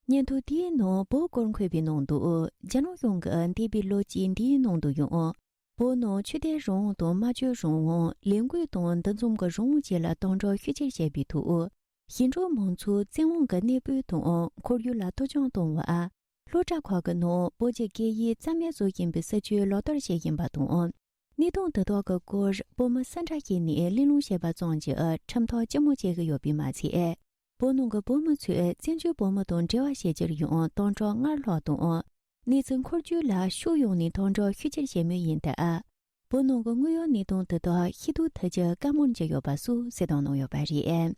སྙན་ཐོ་དེའི་ནང་བོད་སྐོར་འཁོད་པའི་ནང་དུ། རྒྱ་ནག་གཞུང་གིས་འདས་པའི་ལོ་གཅིག་འདིའི་ནང་དུ་ཡང་། བོད་ནང་ཆོས་དད་རང་དབང་དང་སྨྲ་བརྗོད་རང་དབང་། ལས་འགུལ་དང་འདུ་འཛོམས་ཀྱི་རང་དབང་བཅས་ལ་དམ་དྲག་ཤུགས་ཆེར་བྱས་པའི་ཐོག་ཞིང་འབྲོག་མང་ཚོགས་བཙན་དབང་གིས་གནས་སྤོས་དང་ཁོར་ཡུག་ལ་གཏོར་སྐྱོན་བཏང་བ། སློབ་གྲྭ་ཁག་གི་ནང་བོད་ཀྱི་སྐད་ཡིག་རྩ་མེད་བཟོ་བཞིན་པའི་སྲིད་བྱུས་ལག་བསྟར་བྱེད་བཞིན་པ་དང་། གནས་སྟངས་དེ་དག་གི་སྐོར་བོད་མི་སུ་འདྲ་ཞིག་ནས་གླེང་སློང་བྱས་པ་ཙམ་གྱིས་ཁྲིམས་ཐག་ལྕི་མོ་བཅད་ཀྱི་ཡོད་པས་མ་ཚད། བོད་ནང་གི་བོད་མི་ཚོས་བཙན་བྱོལ་བོད་མི་དང་འབྲེལ་བ་བྱེད་རྒྱུར་ཡང་དམ་དྲག་སྔར་ལྷག་དང་། གནས་ཚུལ་འཁོར་སྐྱོད་ལ་ཕྱོགས་ཡོངས་ནས་དམ་དྲག་ཤུགས་ཆེར་བྱེད་མུས་ཡིན་སྟབས། བོད་ནང་གི་དངོས་ཡོད་གནས་སྟངས་དེ་དག་ཤེས་རྟོགས་ཐུབ་རྒྱུ་བཀའ་མོལ་བྱས་ཡོད་པ་སོགས་གསལ་སྟོན་གནང་ཡོད་པ་རེད།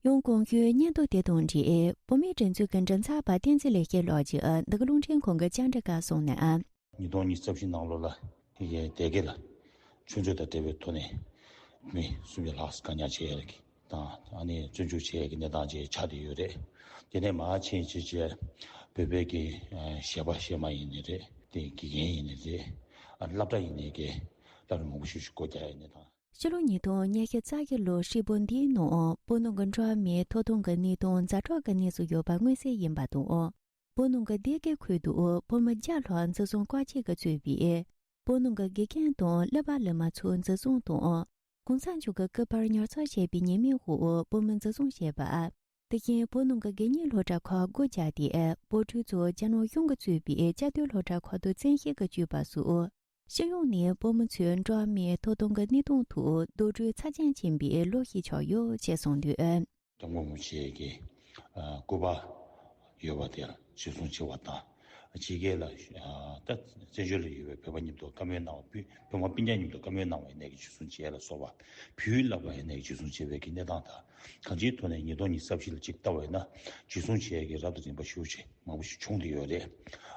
ཡང་གོང་ཞུས་སྙན་ཐོ་དེ་དང་འབྲེལ་བོད་མིའི་སྒྲིག་འཛུགས་ཀྱི་མགྲིན་ཚབ་པ་བསྟན་འཛིན་ལེགས་བཤད་ལགས་ཀྱིས་འདི་ག་རླུང་འཕྲིན་ཁང་གི་བཅར་འདྲི་སྐབས་གསུངས་ནས། ཉིས་སྟོང་ཉི་ཤུ་རྩ་བཞི་ནང་ལོགས་ལ་ཡ་དེ་ག་ལ་ཆོས་ཕྱོགས་དང་འབྲེལ་བའི་ཐོག་ནས་མི་སུམ་བརྒྱ་ལྷག་བཀག་ཉར་བྱས་ཡོད་རེད། དང་ཨ་ནི་བཙོན་འཇུག་བྱས་ཀྱི་གནས་སྟངས་ཅིག་ཆགས་བསྡད་ཡོད་རེད། དེ་ནས་མར་ཕྱིན་ཅི་བྱས་བོད་པའི་གི་གཞས་པ་གཞས་མ་ཡིན་ནི་རེད། དེ་དགེ་རྒན་ཡིན་ནི་རེད། ཨ་སློབ་གྲྭ་ཡིན་ནི་གི་སློབ་གྲྭ་མང་པོ་ཞིག་ཞིག་སྒོ་རྒྱག་ཡོད་གནས་སྟངས། ཕྱི་ལོ་ཉིས་སྟོང་ཉི་ཤུ་རྩ་བཞི་ལོའི་ཧྲིལ་པོ་འདིའི་ནང་བོད་ནང་གི་འགྲོ་བ་མིའི་ཐོབ་ཐང་གི་གནས་སྟངས་ཛ་དྲག་གི་གནས་སུ་ཡོད་པ་མངོན་གསལ་ཡིན་པ་དང་། བོད་ནང་གི་སྡེ་དགེ་ཁུལ་དུ་བོད་མི་བརྒྱ་ལྷག་འཛིན་བཟུང་བཀག་སྐྱིལ་གྱིས་ཚུད་པས། བོད་ནང་གི་དགེ་རྒན་དང་སློབ་པ་སློབ་མ་ཚོ་འཛིན་བཟུང་དང་། གོང་ས་མཆོག་གི་སྐུ་པར་ཉར་ཚགས་བྱས་པའི་ཉེས་མིང་འོག་བོད་མི་འཛིན་བཟུང་བྱས་པ། དེ་བཞིན་བོད་ནང་གི་དགེ་རྒན་སློབ་གྲྭ་ཁག་སྒོ་བརྒྱབ་སྟེ། བོད་ཕྲུག་ཚོ་རྒྱ་ནག་གཞུང་གིས་གཙོས་པའི་བཅའ་སྡོད་སློབ་གྲྭ་ཁག་ཏུ་བཙན་ཤེད་ཀྱིས་བསྐྱོད་པ་སོགས། སྤྱི་ཡོངས་ནས་བོད་མི་ཚོའི་འགྲོ་བ་མིའི་ཐོབ་ཐང་གི་གནས་སྟངས་ཐོག་རྡོག་བྲོས་ཚབས་ཆེན་ཕྱིན་པའི་ལོ་ཞིག་ཆགས་ཡོད་ཅེས་གསུངས་འདུག། སྐྱབས་མགོན་རིན་པོ་ཆེ་གི་སྐུ་པར་ཡོད་པ་དེ་གཅིག་མཚུངས་བྱེད་པ་དང་། ཕྱི་རྒྱལ་ལ་ད་བཙན་བྱོལ་ལ་ཡོད་པའི་བོད་པ་མཉམ་དུ་བཀའ་མོལ་གནང་བ། བོད་མི་སྤུན་ཀྱག་མཉམ་དུ་བཀའ་མོལ་གནང་བ་ཡིན་ནའི་གི་གཅིག་མཚུངས་བྱེད་ཡ་ལ་སོགས་པ། བོད་ཡིག་བསླབ་པ་ཡིན་ནའི་གི་གཅིག་མཚུངས་བྱེད་པའི་གི་གནས་སྟངས་དང་། གང་ཅིའི་ཐོག་ནས་ཉིས་སྟོང་ཉི་ཤུ་རྩ་བཞི་ལ་གཅིག་ལྟ་བ་ཡིན་ན་གཅིག་མཚུངས་བྱེད་ཡ་གི་རབ་དང་རིམ་པ་ཞེ་པོ་ཅིག་མང་པོ་ཞིག་བྱུང་བསྡད་ཡོད་རེད།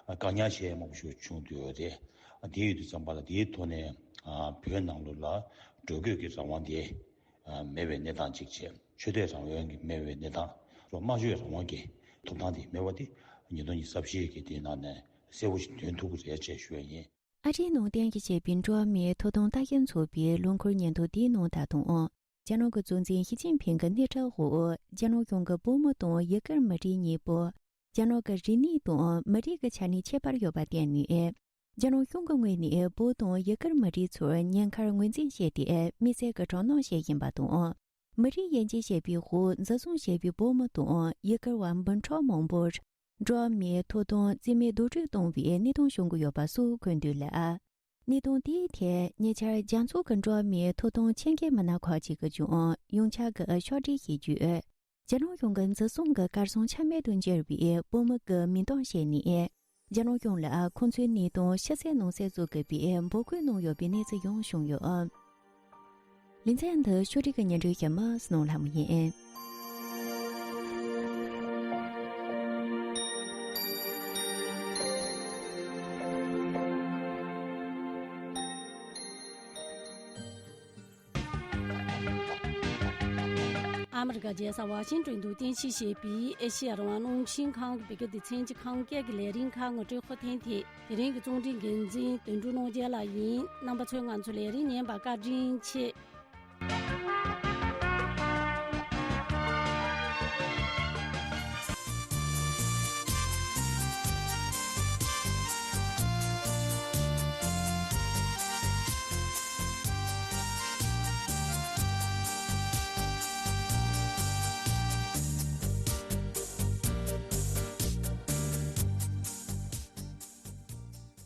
བཀག་ཉར་བྱེད་ཡ་མང་པོ་ཞིག་བྱུང་བསྡད་ཡོད་རེད། དེ་ཡོད་དུས་ཙམ་པ་ལ་དེའི་ཐོག་ནས་བོད་ནང་ལོགས་ལ་འགྲོ་སྐྱོད་ཀྱི་རང་དབང་དེ་མེད་པའི་གནས་སྟངས་གཅིག་བྱས། ཆོས་དད་རང་དབང་གི་མེད་པའི་གནས་སྟངས། སྨྲ་བརྗོད་རང་དབང་གི་ཐོབ་ཐང་དེ་མེད་པ་དེ་ཉིས་སྟོང་ཉི་ཤུ་རྩ་བཞི་གི་དེའི་ནང་ནས་གསལ་པོ་ཞིག་འདོན་ཐུབ་ཀྱི་རེད་ཅེས་ཞུ་ཡ་ཡིན། ཨ་རིའི་ནང་རྟེན་གཞི་བྱས་པའི་འགྲོ་བ་མིའི་ཐོབ་ཐང་ལྟ་ཞིབ་ཚོགས་པའི་ལོ་འཁོར་སྙན་ཐོ་དེའི་ནང་ད་དུང་། རྒྱ་ནག་གི་གཙོ་འཛིན་ཞི་ཅིན་ཕིང་གི་སྣེ་ཁྲིད་འོག་རྒྱ་ནག་གཞུང་གིས་བོད་མི་དང་ཡུ་གུར་མི་རིགས་གཉིས་པོ་རྒྱ་ནག་གི་རིག་གནས་དང་མི་རིགས་ཀྱི་ཆ་ནས་ཁྱད་པར་ཡོད་པ་བསྟན་ནས། རྒྱ་ནག་གཞུང་གི་ངོས་ནས་བོད་དང་ཡུ་གུར་མི་རིགས་ཚོར་ཉེན་ཁར་ངོས་འཛིན་བྱས་ཏེ་དམིགས་བསལ་གྱི་དྲག་གནོན་བྱེད་བཞིན་པ་དང་། མི་རིགས་དབྱེ་འབྱེད་བྱས་པའི་འོག་འཛིན་བཟུང་བྱས་པའི་བོད་མི་དང་ཡུ་གུར་བ་འབུམ་ཕྲག་མང་པོར་འགྲོ་བ་མིའི་ཐོབ་ཐང་རྩིས་མེད་རྡོག་བྲོས་བཏང་བའི་གནས་སྟངས་བྱུང་གི་ཡོད་པ་སོགས་འཁོད་འདུག་ལ། གནད་དོན་དེའི་ཐད་ཉེ་ཆར་རྒྱལ་ཚོགས་ཀྱི་འགྲོ་བ་མིའི་ཐོབ་ཐང་ཆེད་མཁས་མི་སྣ་ཁག་ཅིག་གིས་ཀྱང་ཡོངས་ཁྱབ་ཀྱི་ཕྱོགས་སྒྲིག་བྱེད་རྒྱུ། རྒྱ་ནག་གཞུང་གི་འཛིན་བཟུང་གི་གར་སོང་ཆ་མེད་དུ་གྱུར་བའི་བོད་མི་གི་མིང་བཏགས་བྱས་ནས། རྒྱ་ནག་གཞུང་ལ་ཁོང་ཚོའི་གནས་སྟངས་ཕྱི་གསལ་ནང་གསལ་བཟོ་དགོས་པའི་འབོད་སྐུལ་གནང་ཡོད་པའི་གནས་ཚུལ་ཡང་བྱུང་ཡོད། ལེ་ཚན་འདི་ཕྱོགས་སྒྲིག་གིས་སྙན་སྒྲོན་ཞུ་མི་སྣང་ལྷ་མོ་ཡིན། ཨ་མི་རི་ཀ་རྒྱལ་ས་ཝ་ཤིང་ཏོན་དུ་རྟེན་གཞི་བྱས་པའི་ཨེ་ཤེ་ཡ་རང་དབང་རླུང་འཕྲིན་ཁང་གི་བོད་སྐད་སྡེ་ཚན་གྱི་ཁམས་སྐད་ཀྱི་ལས་རིམ་ཁག་ངོ་སྤྲོད་འཁོད་ཐེངས་ཐད། དེ་རིང་གི་རྩོམ་སྒྲིག་འགན་འཛིན་དོན་གྲུབ་རྣམ་རྒྱལ་ལགས་ཡིན། རྣམ་པ་ཚོས་ང་ཚོའི་ལས་རིམ་ཉན་པར་བཀའ་དྲིན་ཆེ།